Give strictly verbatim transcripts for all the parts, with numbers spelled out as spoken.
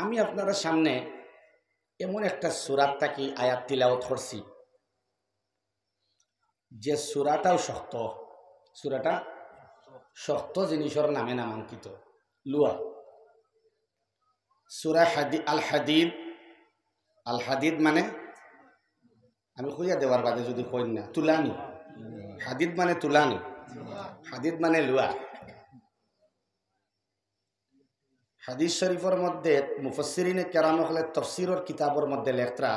আমি আপনারার সামনে এমন একটা সূরার থাকি আয়াত তিলাওয়াত করছি, যে সূরাটাও শক্ত, সূরাটা শক্ত জিনিসর নামে নামাঙ্কিত, লুহা। সূরা হাদি-, আল হাদিদ। আল হাদিদ মানে, আমি কইয়া দেওয়ার বাদে যদি কইন না, তুলানি। হাদিদ মানে তুলানি, হাদিদ মানে লুহা। হাদিস শরীফর মধ্যে মুফাসসিরিনে কেরাম অকলে তফসিরর কিতাবর মধ্যে লেখরা,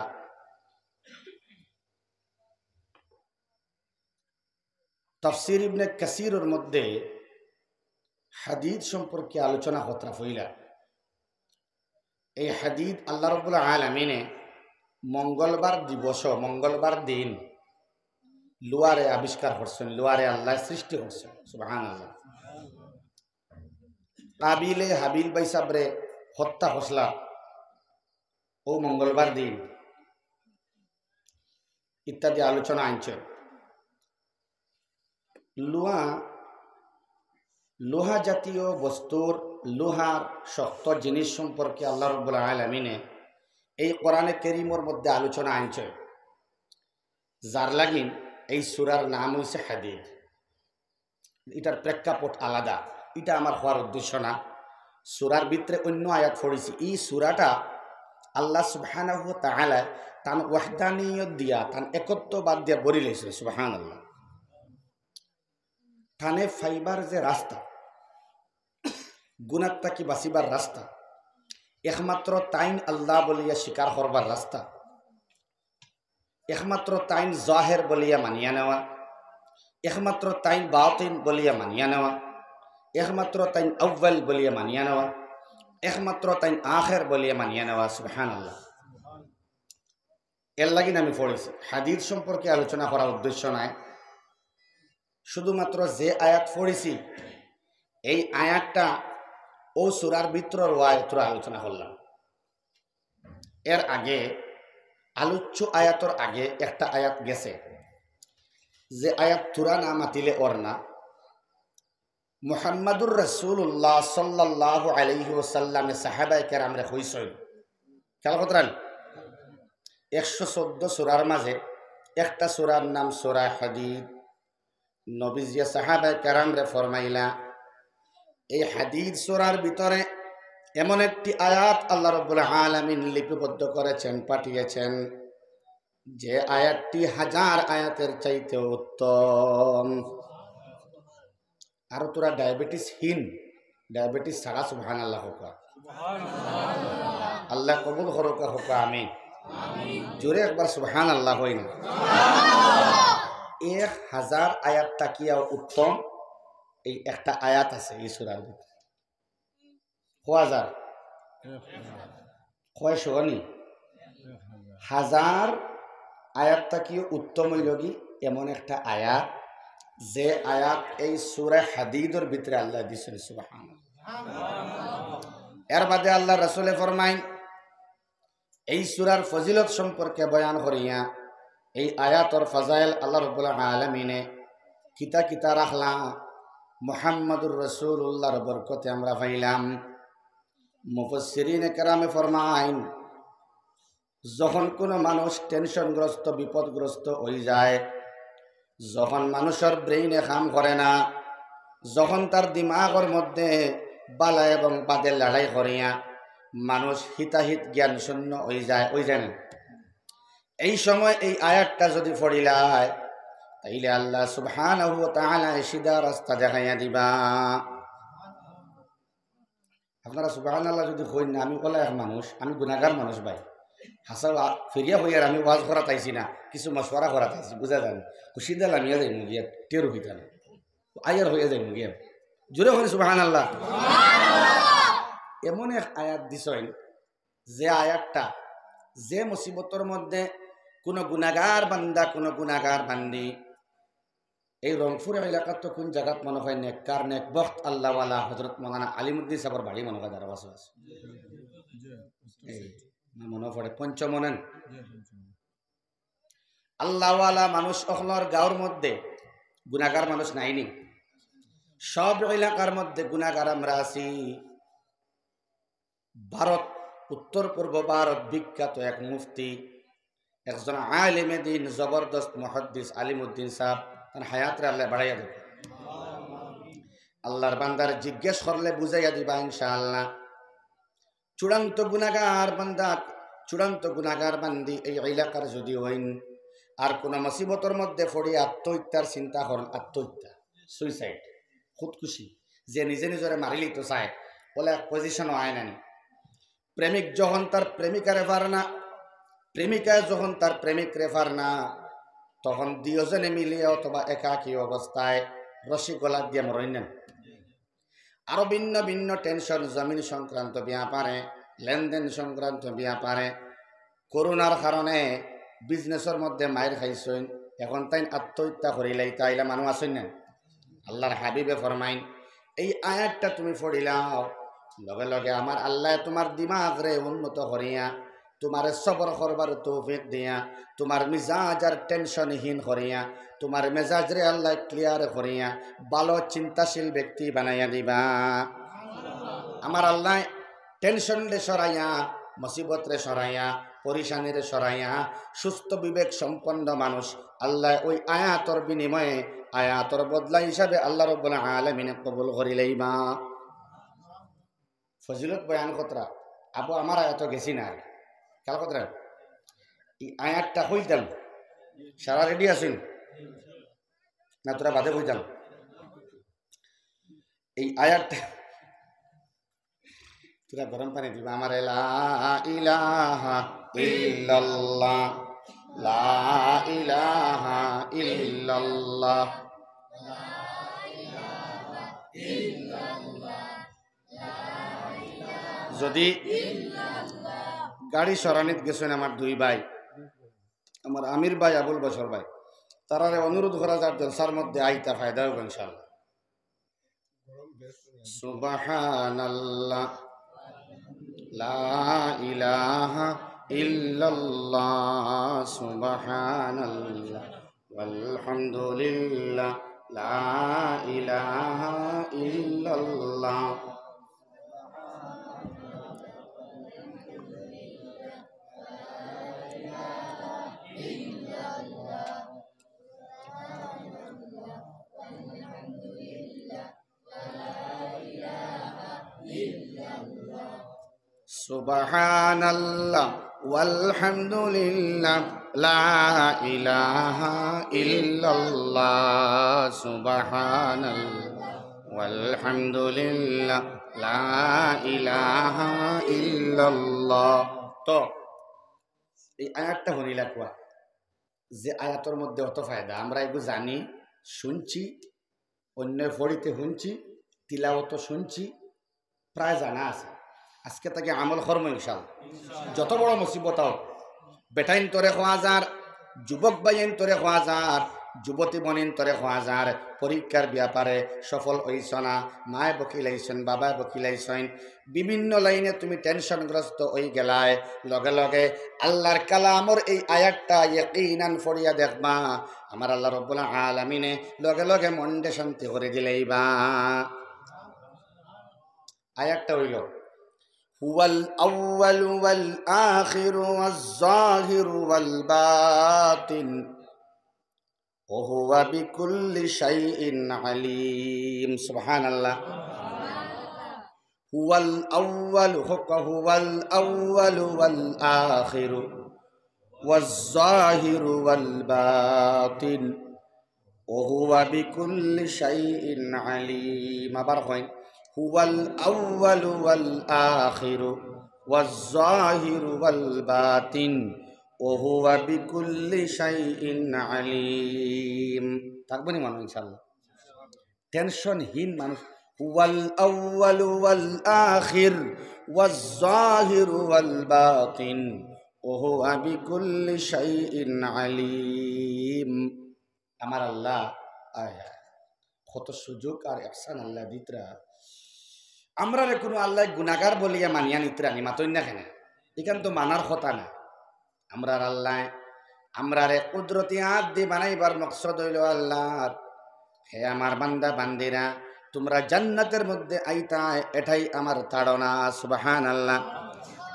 তফসির ইবনে কাসিরর মধ্যে হাদিদ সম্পর্কে আলোচনা করতরা। পয়লা, এই হাদিদ আল্লাহ রাব্বুল আলামিনে মঙ্গলবার দিবস, মঙ্গলবার দিন লুহারে আবিষ্কার করছইন, লুহারে আল্লায় সৃষ্টি করছইন। সুবহানাল্লাহ। কাবিলে হাবিল ভাইসাবরে হত্যা করছলা অউ মঙ্গলবার দিন ইত্যাদি আলোচনা আনছইন। লুহা, লুহা জাতীয় বস্তুর, লুহার শক্ত জিনিস সম্পর্কে আল্লাহ রাব্বুল আলামিনে এই কোরআনে কারীমর মধ্যে আলোচনা আনছইন, যার লাগিন এই সূরার নাম অইছে হাদিদ। ইটার প্রেক্ষাপট আলাদা, ইটা আমার কওয়ার উদ্দেশ্য না। সূরার ভিতরে অইন্য আয়াত পড়ছি, ই সূরাটা আল্লাহ সুবহানাহু ওয়া তাআলা তান ওয়াহদানিয়ত দিয়া, তান একত্ববাদ দিয়া ভরিলাইছইন। সুবহানাল্লাহ। তানে পাইবার যে রাস্তা, গুনাহ থাকি বাচিবার রাস্তা, একমাত্র তাইন আল্লাহ বলিয়া স্বীকার করবার রাস্তা, একমাত্র তাইন জাহের বলিয়া মানিয়া নেওয়া, একমাত্র তাইন বাতিন বলিয়া মানিয়া নেওয়া, একমাত্র তাইন আউয়াল বলিয়া মানিয়া নেওয়া, একমাত্র তাইন আখের বলিয়া মানিয়া নেওয়া। সুবহানাল্লাহ। এর লাগিন আমি পড়ছি। হাদিদ সম্পর্কে আলোচনা করার উদ্দেশ্য নায়, শুধুমাত্র যে আয়াত পড়ছি, এই আয়াতটা অউ সূরার ভিতরর আয়াতর আলোচনা করলাম। এর আগে, আলোচ্য আয়াতর আগে একটা আয়াত গেছে, যে আয়াত থুড়া না মাতিলে অর না। মুহাম্মাদুর রাসূলুল্লাহ সাল্লাল্লাহু আলাইহি ওয়াসাল্লামে সাহাবায়ে কেরামরে কইছইন, খেয়াল করতরা নি? একশো চৌদ্দ সূরার মাঝে একটা সূরার নাম সূরা হাদিদ। নবীজিয়ে সাহাবায়ে কেরামরে ফরমাইলা, এই হাদিদ সূরার ভিতরে এমন একটি আয়াত আল্লাহ রাব্বুল আলামিন লিপিবদ্ধ করেছেন, পাঠিয়েছেন, যে আয়াতটি হাজার আয়াতের চাইতে উত্তম। আর থুড়া ডায়াবেটিস হীন, ডায়াবেটিস ছাড়া সুবহানাল্লাহ কউক্কা। আল্লায় কবুল করউক্কা, কউক্কা আমিন। জোরে একবার সুবহানাল্লাহ কইন না। এক হাজার আয়াত থাকিয়াও উত্তম এই একটা আয়াত আছে এই সূরার ভিতরে। কয় হাজার? কয়শো নি? হাজার আয়াত থাকিও উত্তম অইলোগি এমন একটা আয়াত, যে আয়াত এই সূরা হাদিদর ভিতরে আল্লায় দিছইন। সুবহানাল্লাহ। এর বাদে আল্লাহর রাসূলে ফরমাইন, এই সূরার ফজিলত সম্পর্কে বয়ান করিয়া, এই আয়াতর ফাজাইল আল্লাহ রাব্বুল আলামিনে কিতা কিতা রাখলা, মুহাম্মাদুর রাসূলুল্লাহর বরকতে আমরা পাইলাম। মুফাসসিরিনে কেরামে ফরমাইন, যখন কোনো মানুষ টেনশনগ্রস্ত, বিপদগ্রস্ত অইযায়, যখন মানুষর ব্রেইনে কাম করে না, যখন তার দিমাগর মধ্যে বালা এবং বাদে লড়াই করিয়া মানুষ হিতাহিত জ্ঞান শূন্য অইযায়, অইযায় না? এই সময় এই আয়াতটা যুদি পড়িলায়, তাইলে আল্লাহ সুবহানাহু ওয়া তাআলায় সিধা রাস্তা দেখাইয়া দিবা। আপনারা সুবহানাল্লাহ যুদি কইন না, আমি অলা এক মানুষ, আমি গুনাগার মানুষ ভাই। হাছা ওয়া-, ফিরিয়া কইয়ার আমি ওয়াজ করাত আইছি না, কিছু মশওয়ারা করাত আইছি, বুঝা যায় না। খুশিতে লামিয়া যাইমু গিয়া, টেরও অইতা না। আইয়ার কইয়া যাইমু গিয়া। জোরে কইন সুবহানাল্লাহ। এমন এক আয়াত দিছইন, যে আয়াতটা, যে মুসিবতর মধ্যে কোনো গুনাগার বান্দা, কোনো গুনাগার বান্দি, এই রংপুর এলাকাত তো কোন জাগাত মনে হয় নেককার, নেকবখত আল্লাহওয়ালা হযরত মাওলানা আলিমুদ্দিন সাহেবর বাড়ি মনে হয় তার আশপাশে। এই, না মনে পড়ে, পঞ্চমনেন। আল্লাহওয়ালা মানুষ অকলর গাঁওর মধ্যে গুনাগার মানুষ নাইনি? সব এলাকার মধ্যে গুনাগার আমরা আছি। ভারত উত্তর পূর্ব ভারত বিখ্যাত এক মুফতি, একজন আলেমে দিন, জবরদস্ত মুহাদ্দিস আলিমউদ্দিন সাহেব, তান হায়াতরে আল্লায় বাড়াইয়া দেউক। আল্লার বান্দারে জিজ্ঞেস করলে বুঝাইয়া দিবা ইনশাআল্লাহ। চূড়ান্ত গুনাগার বান্দা, চূড়ান্ত গুনাগার বান্দি এই এলাকার যদি অইন, আর কুনু মুসিবতর মধ্যে পড়ি আত্মহত্যার চিন্তা করইন, আত্মহত্যা, সুইসাইড, খুদকুশি, যে নিজে নিজরে মারিলিতো চায়, অলা এক পজিশনও আয় না নি। প্রেমিক যখন তার প্রেমিকারে পার না, প্রেমিকায় যখন তার প্রেমিকরে পার না, তখন দুইওজনে মিলিয়া অথবা একাকী অবস্থায় রশি গলাত দিয়া মরইন না। আরো ভিন্ন ভিন্ন টেনশন, জমিন সংক্রান্ত ব্যাপারে, লেনদেন সংক্রান্ত ব্যাপারে, করোনার কারণে বিজনেসর মধ্যে মাইর খাইছইন, এখন তাইন আত্মহত্যা করিলাইতা, ইলা মানুষ আছইন না? আল্লার হাবিবে ফরমাইন, এই আয়াতটা তুমি পড়িলাও, লগে লগে আমার আল্লায় তুমার দিমাগরে উন্নত করিয়া, তুমারে সবর করবার তৌফিক দিয়া, তুমার মিজাজর টেনশনহীন করিয়া, তুমার মেজাজরে আল্লায় ক্লিয়ার করিয়া, ভালো চিন্তাশীল ব্যক্তি বানাইয়া দিবা। আমার আল্লায় টেনশনরে সরাইয়া, মুসিবতরে সরাইয়া, পরিশানিরে সরাইয়া, সুস্থ বিবেক সম্পন্ন মানুষ আল্লায় ওই আয়াতর বিনিময়ে, আয়াতর বদলা হিসাবে আল্লাহ রব্বুল আলামিনে কবুল করিলাইবা। ফজিলত বয়ান করতরা, আবু আমার আয়াতো গেছি না আর। খেয়াল করতরা, এই আয়াতটা কইতাম, সারা রেডি আছইন না? তোরা বাদে কইতাম। এই আয়াতটা, তোরা গরম পানি দিবা আমারে, লা ইলাহা ইল্লাল্লাহ, লা ইলাহা ইল্লাল্লাহ। যদি গাড়ি সরানিত গেছইন আমার দুই ভাই, আমার আমির ভাই, আবুল বশর ভাই, তারারে অনুরোধ করা যার জলসার মধ্যে আইতা, ফায়দা অইবো ইনশাআল্লাহ। সুবহানাল্লাহ, লা ইলাহা ইল্লাল্লাহ, সুবহানাল্লাহ। والحمد لله، لا إله إلا الله. سبحان الله والحمد لله، لا إله إلا الله. سبحان الله والحمد لله، لا إله إلا الله. তো এই আয়াতটা হুনিলা কুয়া, যে আয়াতর মধ্যে অত ফায়দা, আমরা এগু জানি, শুনছি, অন্যে পড়িতে হুনছি, তিলাওয়াত শুনছি, প্রায় জানা আছে। আজকে থাকি আমল করমু ইনশাআল্লাহ। যত বড় মুসিবত হোক, বেটাইন তরে কওয়া যার, যুবক ভাইয়াইন তরে কওয়া যার, যুবতী বইনাইন তরে কওয়া যার, পরীক্ষার ব্যাপারে সফল অইছো না, মায় বকিলাইছইন, বাবায় বকিলাইছইন, বিভিন্ন লাইনে তুমি টেনশনগ্রস্ত অইগেলায়, লগে লগে আল্লার কালামর এই আয়াতটা ইয়াকিনান পড়িয়া দেখবা, আমার আল্লাহ রব্বুল আলামিনে লগে লগে মনটা শান্তি করি দিলাইবা। আয়াতটা অইলো, هو الأول والآخر والظاهر والباطن وهو بكل شيء عليم. سبحان الله. هو الأول، هو الأول والآخر والظاهر والباطن وهو بكل شيء عليم. আবার কইন, هو الأول والآخر والظاهر والباطن وهو بكل شيء عليم. থাকবো নি মানুষ ইনশাআল্লাহ? টেনশনহীন মানুষ। هو الأول والآخر والظاهر والباطن وهو بكل شيء عليم. আমার আল্লাহ, আয় হায়, কত সুযোগ আর ইহসান আল্লায় দিতরা। আমরারে কুনু আল্লায় গুনাগার বলিয়া মানিয়া নিতরা নি, মাতইন না কেনে? ইখান তো মানার কথা না। আমরার আল্লায় আমরারে কুদরতি আত দি বানাইবার মকসদ অইলো আল্লার, হে আমার বান্দা বান্দিরা, তুমরা জান্নাতের মধ্যে আইতায়, এটাই আমার তাড়না। সুবহানাল্লাহ।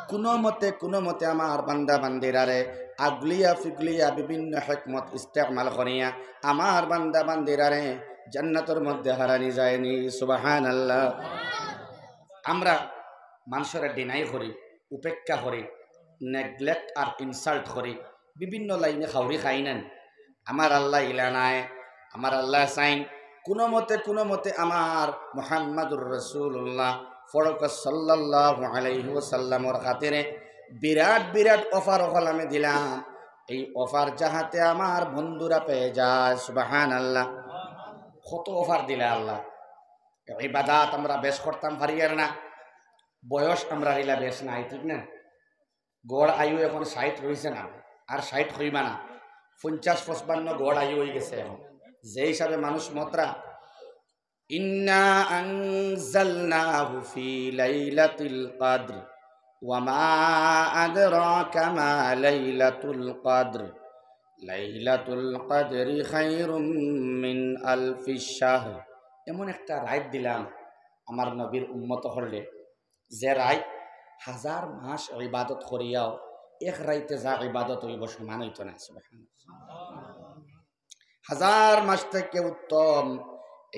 কুনু মতে, কুনু মতে আমার বান্দা বান্দিরারে আগুলিয়া ফিগুলিয়া বিভিন্ন হিকমত ইস্তেমাল করিয়া আমার বান্দা বান্দিরারে জান্নাতর মধ্যে হারানি যায়নি। সুবহানাল্লাহ। আমরা মানষরে deny করি, উপেক্ষা করি, neglect আর insult করি, বিভিন্ন লাইনে খাউরি খাই নেন। আমার আল্লাহ ইলা নায়, আমার আল্লাহ চাইন কুনু মতে, কুনু মতে আমার মুহাম্মাদুর রাসূলুল্লাহ ফরক সাল্লাল্লাহু আলাইহি ওয়াসাল্লামর খাতিরে বিরাট বিরাট offer অকল আমি দিলাম। এই offer যাহাতে আমার বন্ধুরা পেয়ে যায়। সুবহানাল্লাহ। কত offer দিলা আল্লাহ। ইবাদত আমরা বেশ করতাম পারি আর না, বয়স আমরা ইলা বেশ নাই, ঠিক না? গড় আয়ু এখন ষাইট রইছে না, আর ষাইট অইবা না, পঞ্চাশ পঁচপান্ন গড় আয়ু অইগেছে এখন। যে হিসাবে মানুষ মতরা, ইন্না আনজালনাহু ফি লাইলাতিল কদর, ওয়া মা আদরাকা মা লাইলাতুল কদর, লাইলাতুল কদরি খায়রুম মিন আলফি শাহর। এমন একটা রাইত দিলাম আমার নবীর উম্মত অকলরে, যে রাইত হাজার মাস ইবাদত করিয়াও এক রাইতে যা ইবাদত অইবো সমান অইতো না। সুবহানাল্লাহ। হাজার মাস থাকি উত্তম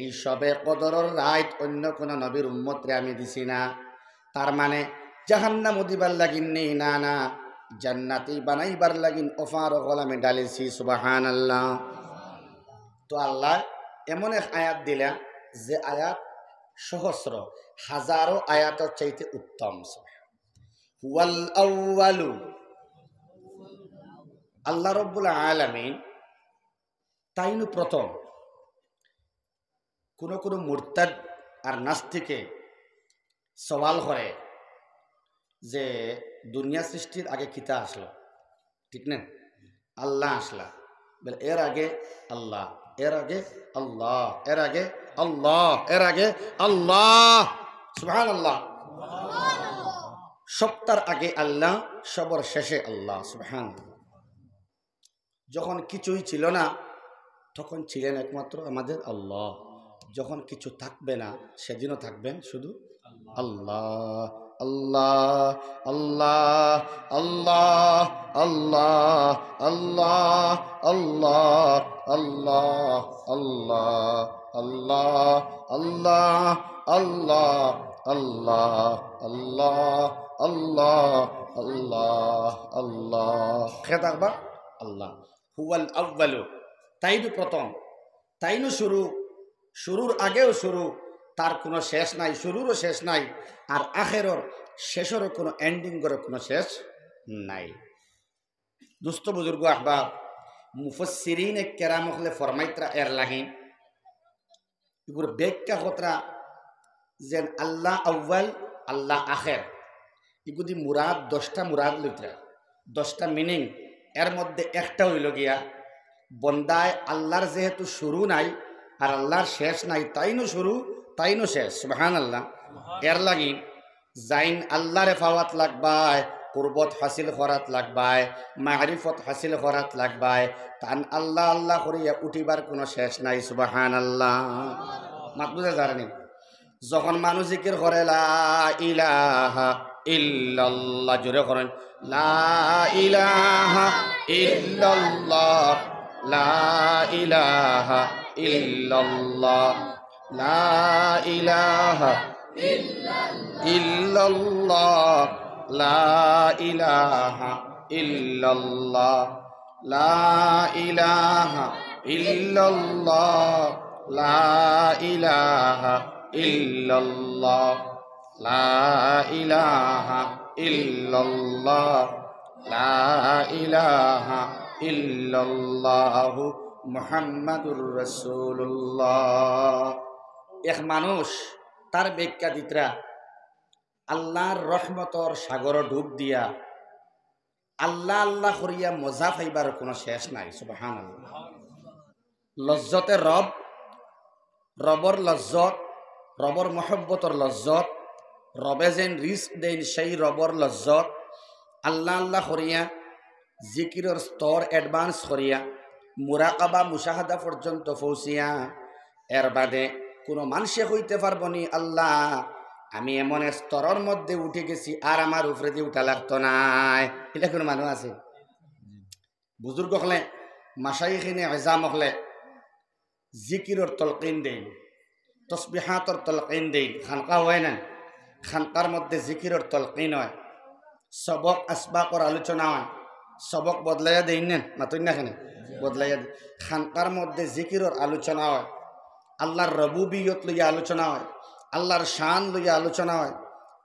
এই শবে কদরর রাইত অন্য কুনু নবীর উম্মতরে আমি দিছি না। তার মানে জাহান্নামো দিবার লাগিন নি, না, না, জান্নাতি বানাইবার লাগিন offer অকল আমি ঢালিছি। সুবহানাল্লাহ। তো আল্লায় এমন এক আয়াত দিলা, যে আয়াত সহস্র, হাজারো আয়াতর চাইতে উত্তম। হুয়াল আউয়ালু, আল্লাহ রব্বুল আলামিন তাইনউ প্রথম। কুনু কুনু মুরতাদ আর নাস্তিকে সওয়াল করে যে দুনিয়া সৃষ্টির আগে কিতা আসলো, ঠিক না? আল্লাহ আসলা। বলে, এর আগে আল্লাহ, এর আগে আল্লাহ, এর আগে আল্লাহ, এর আগে আল্লাহ। সুবহানাল্লাহ। সবতার আগে আল্লাহ, সবর শেষে আল্লাহ। সুবহানাল্লাহ। যখন কিছুই ছিল না, তখন ছিলেন একমাত্র আমাদের আল্লাহ। যখন কিছু থাকবে না, সেদিনও থাকবেন শুধু আল্লাহ। আল্লাহ, আল্লাহ, আল্লাহ, আল্লাহ, আল্লাহ, আল্লাহ, আল্লাহ, আল্লাহ, আল্লাহ, আল্লাহ, আল্লাহ, আল্লাহ, আল্লাহ, আল্লাহ, আল্লাহ, আল্লাহ। খেয়ে থাকবা আল্লাহ। হুয়াল আউয়ালু, তাইনউ প্রথম, তাইনউ শুরু, শুরুর আগেও শুরু, তার কুনু শেষ নাই, শুরুরও শেষ নাই, আর আখেরর শেষরও কুনু ending অর কুনু শেষ নাই। দোস্ত বুজুর্গ আহবাব, মুফাসসিরিনে কেরাম অকলে ফরমাইতরা এর লাগিন, ইগুর ব্যাখ্যা করতরা যেন আল্লাহ আউয়াল, আল্লাহ আখের। ইগুদি মুরাদ দশটা মুরাদ লইতরা, দশটা meaning। এর মধ্যে একটা অইলো গিয়া, বন্দায় আল্লাহর যেহেতু শুরু নাই আর আল্লাহর শেষ নাই, তাইনউ শুরু, তাইনউ শেষ। সুবহানাল্লাহ। এর লাগি যাইন আল্লাহরে পাওয়াত লাগবায়, কুরবত হাসিল করাত লাগবায়, মারিফত হাসিল করাত লাগবায়, তান আল্লাহ আল্লাহ করিয়া উঠিবার কুনু শেষ নাই। সুবহানাল্লাহ। মাত বুঝা যারনি? যখন মানুষ জিকির করে, লা ইলাহা ইল্লাল্লাহ, জোরে করেন, লা ইলাহা ইল্লাল্লাহ, লা ইলাহা ইল্লাল্লাহ, লা ইলাহা ইল্লাল্লাহ, লা ইলাহা ইল্লাল্লাহ, লা ইলাহা ইল্লাল্লাহ, লা ইলাহা ইল্লাল্লাহ, লা ইলাহা ইল্লাল্লাহ, লা ইলাহা ইল্লাল্লাহু মুহাম্মাদুর রাসূলুল্লাহ। এক মানুষ তার ব্যাখ্যা দিতরা, আল্লাহর রহমতর সাগরো ডুব দিয়া আল্লাহ আল্লাহ করিয়া মজা পাইবার কুনু শেষ নাই। সুবহানাল্লাহ। লজ্জতে রব, রবর লজ্জত, রবর মহব্বতর লজ্জত, রবে যেন রিস্ক দেইন সেই রবর লজ্জত, আল্লাহ আল্লাহ করিয়া জিকিরর স্তর advance করিয়া মুরাকাবা মুশাহাদা পর্যন্ত পৌঁছিয়া এর বাদে কুনু মানষে কইতে পারবো নি, আল্লাহ, আমি এমন এক স্তরর মধ্যে উঠি গেছি, আর আমার উপরেদি উঠা লাগতো নায়। ইলা কুনু মানুষ আছে? বুজুর্গ অকলে, মাশাইখিনে এজাম অকলে জিকিরর তলকিন দেইন, তসবিহাতর তলকিন দেইন। খানকা অয় না? খানকার মধ্যে জিকিরর তলকিন অয়, সবক আসবাকর আলোচনা অয়। সবক বদলাইয়া দেইন না? মাতইন না কেনে? বদলাইয়া দেইন। খানকার মধ্যে জিকিরর আলোচনা অয়, আল্লার রবুবিয়ত লইয়া আলোচনা অয়, আল্লার শান লইয়া আলোচনা অয়,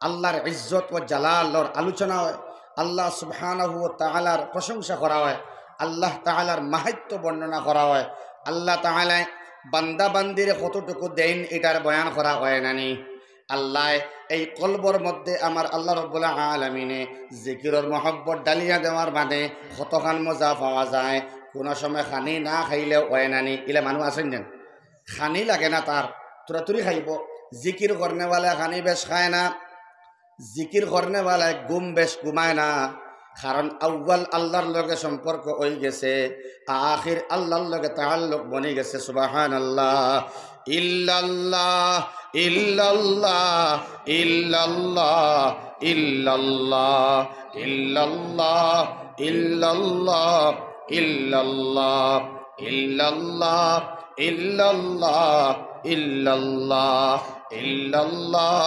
আল্লার ইজ্জত ও জালালর আলোচনা অয়, আল্লা সুবহানাহু ওয়া তাআলার প্রশংসা করা অয়, আল্লাহ তাআলার মাহাত্ম্য বর্ণনা করা অয়, আল্লা তাআলায় বান্দা বান্দিরে কতটুকু দেইন, ইটার বয়ান করা অয় না নি? আল্লায় এই কলবর মধ্যে আমার আল্লা রব্বুল আলামিনে জিকিরর মহব্বত ডালিয়া দেওয়ার বাদে কতখান মজা পাওয়া যায়। কুনু সময় খানি না খাইলেও অয় না নি? ইলা মানুষ আছইন যেন, খানি লাগে না তার, তুরাতুরি খাইবো। জিকির করনেওয়ালা খানি বেশ খায় না, জিকির করনেওয়ালায় ঘুম বেশ ঘুমায় না, কারণ আউয়াল আল্লার লগে সম্পর্ক অই গেছে, আখির আল্লার লগে তাআল্লুক বনি গেছে। সুবহানাল্লাহ। ইল্লাল্লাহ, ইল্লাল্লাহ, ইল্লাল্লাহ, ইল্লাল্লাহ, ইল্লাল্লাহ, ইল্লাল্লাহ, ইল্লাল্লাহ, ইল্লাল্লাহ, ইল্লাল্লাহ, ইল্লাল্লাহ, ইল্লাল্লাহ,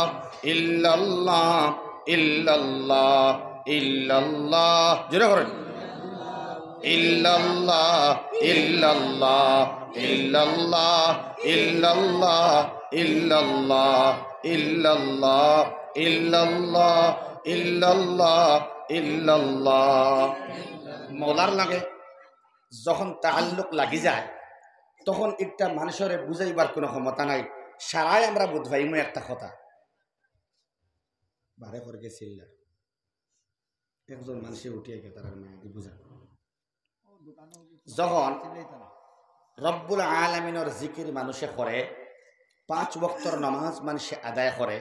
ইল্লাল্লাহ, ইল্লাল্লাহ, ইল্লাল্লাহ। জোরে করেন। ইল্লাল্লাহ, ইল্লাল্লাহ, ইল্লাল্লাহ, ইল্লাল্লাহ, ইল্লাল্লাহ, ইল্লাল্লাহ, ইল্লাল্লাহ, ইল্লাল্লাহ। মৌলার লগে যখন তাআল্লুক লাগি যায়, তখন ইটা মানুষরে বুঝাইবার কুনু ক্ষমতা নাই। সারায় আমরা বুঝ পাইমু একটা কথা। বারে করে গেছিল না। একজন মানুষে উঠিয়া গিয়া তারার মায়া দি বুঝা। যখন রব্বুল আলামিনর জিকির মানুষে করে, পাঁচ ওয়াক্তর নামাজ মানুষে আদায় করে,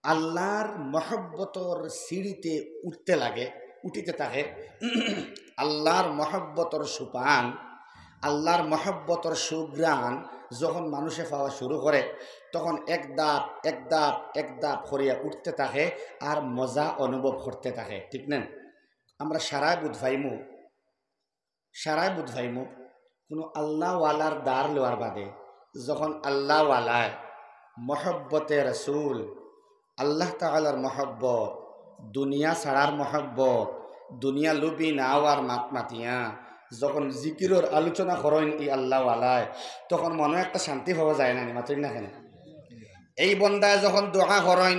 আল্লার মহব্বতর সিঁড়িতে উঠতে লাগে, উঠিতে থাকে। আল্লার মহব্বতর সুপান, আল্লার মহব্বতর সুঘ্রাণ যখন মানুষে পাওয়া শুরু করে, তখন এক ধাপ, এক ধাপ, এক ধাপ করিয়া উঠতে থাকে, আর মজা অনুভব করতে থাকে। ঠিক না? আমরা সারায় বুঝ পাইমু, সারায় বুঝ পাইমু, কুনু আল্লাওয়ালার দ্বার লওয়ার বাদে, যখন আল্লাওয়ালায় মহব্বতে রসুল, আল্লাহ তাআলার মহব্বত, দুনিয়া ছাড়ার মহব্বত, দুনিয়া লুবি না অওয়ার মাত মাতিয়া যখন জিকিরর আলোচনা করইন ই আল্লাওয়ালায়, তখন মনো একটা শান্তি পাওয়া যায় না নি? মাতইন না কেনে? এই বন্দায় যখন দোয়া করইন,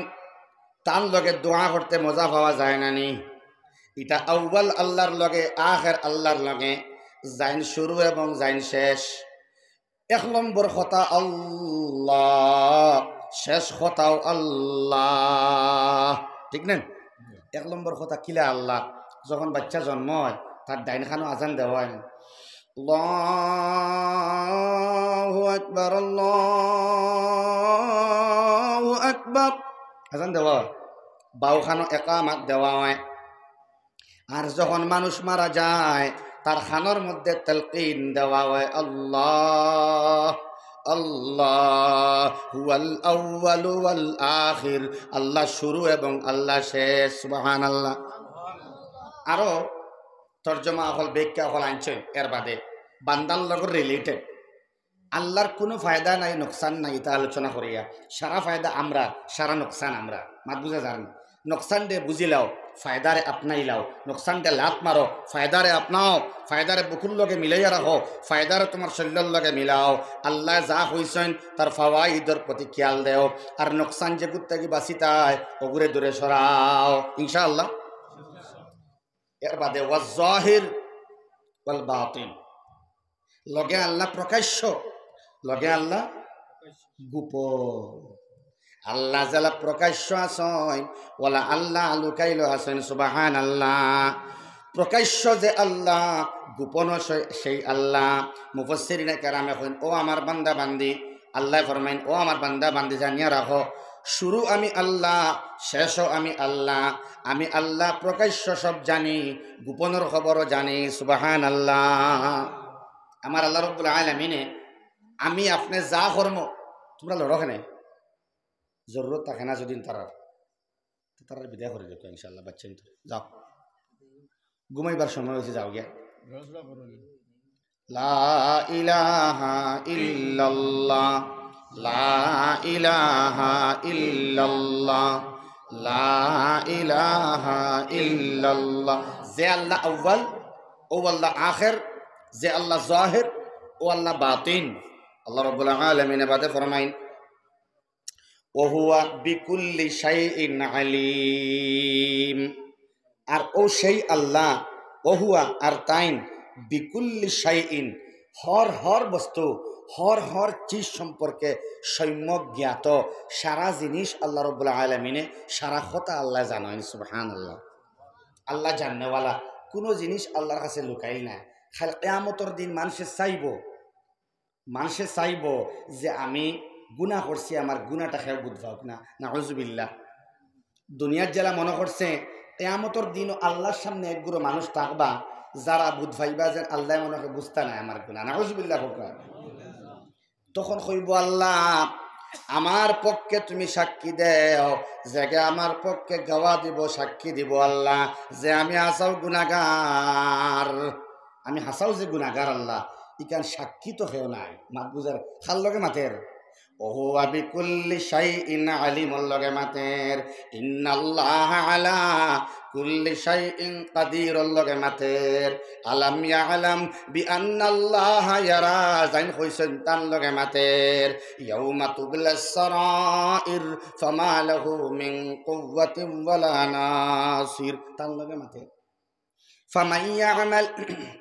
তান লগে দোয়া করতে মজা পাওয়া যায় না নি? ইটা আউয়াল আল্লার লগে আখের আল্লার লগে, যাইন শুরু এবং যাইন শেষ। এক নম্বর কথা আল্লাহ, শেষ কথাও আল্লাহ। ঠিক না? এক নম্বর কথা কিলা আল্লাহ? যখন বাচ্চা জন্ম অয়, তার ডাইন খানো আজান দেওয়া অয় না? আল্লাহু আকবার, আল্লাহু আকবার। আজান দেওয়া অয়, বাউ খানো একামাত দেওয়া অয়। আর যখন মানুষ মারা যায়, তার খানোর মধ্যে তালকিন দেওয়া অয়, আল্লাহ, আল্লাহ হুয়াল আউয়ালু ওয়াল আখির, আল্লাহ শুরু এবং আল্লাহ শেষ। সুবহানাল্লাহ। আরো তর্জমা অকল, ব্যাখ্যা অকল আনছইন এর বাদে, বান্দার লগে related। আল্লার কুনু ফায়দা নাই, নোকসান নাই, ইতা আলোচনা করিয়া। সারা ফায়দা আমরার, সারা নোকসান আমরার। মাত বুঝা যার নি? নোকসানরে বুঝিলাও, ফায়দারে আপনাইলাও। নোকসানরে লাত মারো, ফায়দারে আপনাও। ফায়দারে বুকুর লগে মিলাইয়া রাখো, ফায়দারে তুমার শরীলর লগে মিলাও। আল্লায় যা কইছইন, তার ফাওয়াইদর প্রতি খিয়াল দেও। আর নোকসান যেগুর থাকি বাচিতায়, অগুরে দূরে সরাও। ইনশাআল্লাহ। এর বাদে ওয়াজ জাহির ওয়াল বাতিন, লগে আল্লাহ প্রকাশ্য, লগে আল্লাহ গোপন। আল্লাহ যেলা প্রকাশ্য আছইন, ওলা আল্লাহ লুকাইল আছইন। সুবহানাল্লাহ। প্রকাশ্য যে আল্লাহ, গোপনও সে-, সেই আল্লাহ। মুফাসসিরিনে কেরামে কইন, ও আমার বান্দা বান্দি, আল্লায় ফরমাইন, ও আমার বান্দা বান্দি, জানিয়া রাখো, শুরু আমি আল্লাহ, শেষও আমি আল্লাহ। আমি আল্লাহ প্রকাশ্য সব জানি, গোপনর খবরও জানি। সুবহানাল্লাহ। আমার আল্লাহ রব্বুল আলামিনে আমি আপনে যা করমু, তুমরা লড়ো কেনে? জরুরত থাকে না যদি তারার, তারার বিদায় করি দেউক্কা ইনশাআল্লাহ। বাচ্চা তো যাও, ঘুমাইবার সময় অইছে, যাও গিয়া। লা ইলাহা ইল্লাল্লাহ, লা ইলাহা ইল্লাল্লাহ, লা ইলাহা ইল্লাল্লাহ। যে আল্লাহ আউয়াল, অউ আল্লাহ আখের, যে আল্লাহ জাহির, অউ আল্লাহ বাতিন। আল্লাহ রাব্বুল আলামিনে বাদে ফরমাইন, "ওয়া হুয়া বিকুল্লি শাইইন আলিম।" আর অউ সেই আল্লাহ, "ওয়া হুয়া", আর তাইন, "বিকুল্লি শাইইন", হর হর বস্তু, হর হর চিজ সম্পর্কে সম্যক জ্ঞাত। সারা জিনিস আল্লাহ রাব্বুল আলামিনে, সারা কথা আল্লায় জানইন। সুবহানাল্লাহ। আল্লাহ জাননেওয়ালা, কুনু জিনিস আল্লাহর কাছে লুকাইল নায়। কাইল কিয়ামতর দিন মানষে চাইবো, মানষে চাইবো যে আমি গুনা করছি, আমার গুনাটা কেউ বুঝ পাউক না। নাউজুবিল্লাহ। দুনিয়ার যেলা মনো করছে, কিয়ামতর দিনও আল্লাহর সামনে এক গুরু মানুষ থাকবা, যারা বুঝ পাইবা যে আল্লায় মনো করে বুঝতা নায় আমার গুনা। নাউজুবিল্লাহ কউক্কা। তখন কইবো, "আল্লাহ, আমার পক্ষে তুমি সাক্ষী দেও।" যেগে আমার পক্ষে গওয়া দিবো, সাক্ষী দিবো আল্লাহ, যে আমি হাছাউ গুনাগার। আমি হাছাউ যে গুনাগার আল্লাহ, ইখান সাক্ষী তো কেউ নাই। মাত বুঝার, কার লগে মাতের? "ওয়া হুয়া বিকুল্লি শাইইন আলিমর" লগে মাতের। "ইন্নাল্লাহা আলা কুল্লি শাইইন কাদিরর" লগে মাতের। "আলাম ইয়ালাম বিআন্নাল্লাহা ইয়ারা", যাইন কইছইন তান লগে মাতের। "ইয়াউমা তুবলাস সারাইর ফামা লাহু মিন কুওয়াতিন ওয়ালা নাসির", তান লগে মাতের। "ফামান ইয়ামাল",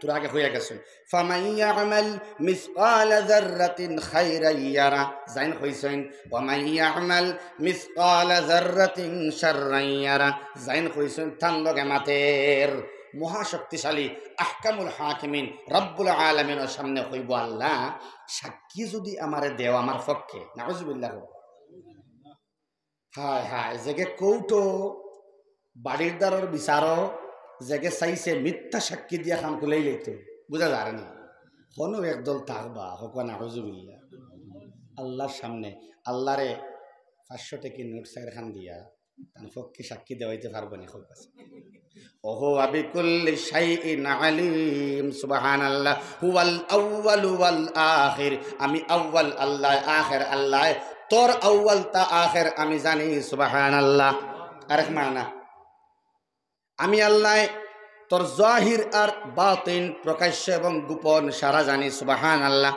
তোরা আগে কইয়া গেছইন, "ফামান ইয়ামাল মিসকালা যাররাতিন খাইরান ইয়ারা", যাইন কইছইন, "ওয়া মান ইয়ামাল মিসকালা যাররাতিন শাররান ইয়ারা", যাইন কইছইন, তান লগে মাতের। মহাশক্তিশালী আহকামুল হাকিমিন রব্বুল আলামিনর সামনে কইবো, "আল্লাহ, সাক্ষী যদি আমারে দেও আমার পক্ষে।" নাউজুবিল্লাহ। হায় হায়, যেগে কোর্টো বাড়ির দ্বারর বিচারো, যেগে চাইছে মিথ্যা সাক্ষী দিয়া কাম কুলাই লইতো, বুঝা যার নি? হনো একদল থাকবা, কউক্কা নাউজুবিল্লাহ। আল্লাহর সামনে, আল্লাহরে পাঁচশো টেকির নোট চাইরখান দিয়া, তান পক্ষে সাক্ষী দেওয়াইতে পারবো নি, কউক্কা। "ওয়া হুয়া বিকুল্লি শাইইন আলিম", সুবহানাল্লাহ। "হুয়াল আউয়ালু ওয়াল আখির", আমি আউয়াল আল্লাহ, আখের আল্লাহ, তোর আউয়াল তা আখের আমি জানি, সুবহানাল্লাহ। আরেক মানা, আমি আল্লাহ তোর জাহির আর বাতিন, প্রকাশ্য এবং গোপন সারা জানি, সুবহানাল্লাহ।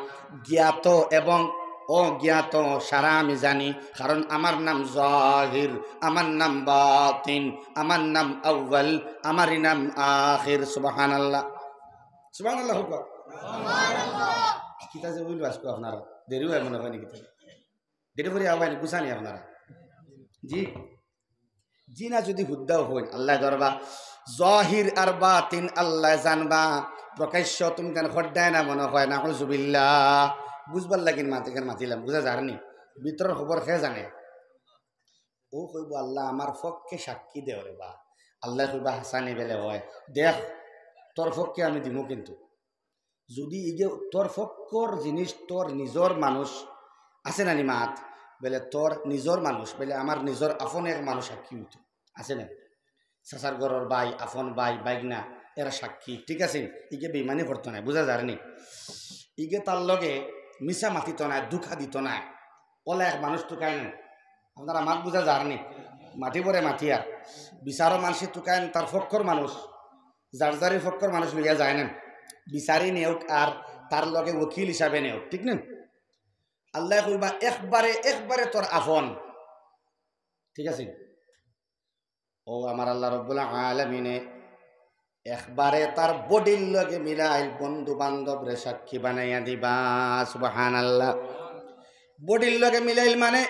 জ্ঞাত এবং অজ্ঞাত সারা আমি জানি, কারণ আমার নাম জাহির, আমার নাম বাতিন, আমার নাম আউয়াল, আমারই নাম আখির। সুবহানাল্লাহ, সুবহানাল্লাহ কউক্কা। কিতা যে বলবো আজকে আপনারা, দেরি হয় মনে হয় নি কিতা? দেরি করি আওয়াই নি, গুছানি আপনারা। জি, জি না, যদি হুদ্দাও হইন, আল্লায় ধরবা। জাহির আর বাতিন আল্লায় জানবা, প্রকাশ্য তুমি কেন খড্ডায় না মনে হয়, নাউজুবিল্লাহ। বুঝবার লাগিন মাতে কেন মাতিলাম, বুঝা যার নি? ভিতরর খবর কে জানে? অউ কইবো, "আল্লাহ, আমার পক্ষে সাক্ষী দেও রে বা।" আল্লায় কইবা, "হাছানি বেলে হয়, দেখ, তোর পক্ষে আমি দিমু, কিন্তু যদি ইগে তোর পক্ষর জিনিস তোর নিজর মানুষ আছে না নি মাত, বেলে তোর নিজর মানুষ, বেলে আমার নিজর আপন এক মানুষ সাক্ষী অইতো, আছে না? চাচার ঘরর ভাই, আপন ভাই, বাইগনা, এরা সাক্ষী, ঠিক আছে? ইগে বেইমানি করতো নায়, বুঝা যার নি? ইগে তার লগে মিছা মাতিতো নায়, ধুকা দিতো নায়। অলা এক মানুষ তুকাইন, আপনারা মাত বুঝা যার নি? মাতিবরে মাতিয়ার। বিচারো মানষে তুকাইন, তার পক্ষর মানুষ, যার যারই পক্ষর মানুষ লইয়া যাইন, বিচারি নেউক আর তার লগে উকিল হিসাবে নেউক, ঠিক না?" আল্লায় কইবা, "একবারে, একবারে তোর আপন।" ঠিক আছে? অউ আমার আল্লাহ রব্বুল আলামিনে একবারে তার বডির লগে মিলাইল, বন্ধু বান্ধবরে সাক্ষী বানাইয়া দিবা। সুবহানাল্লাহ। বডির লগে মিলাইল মানে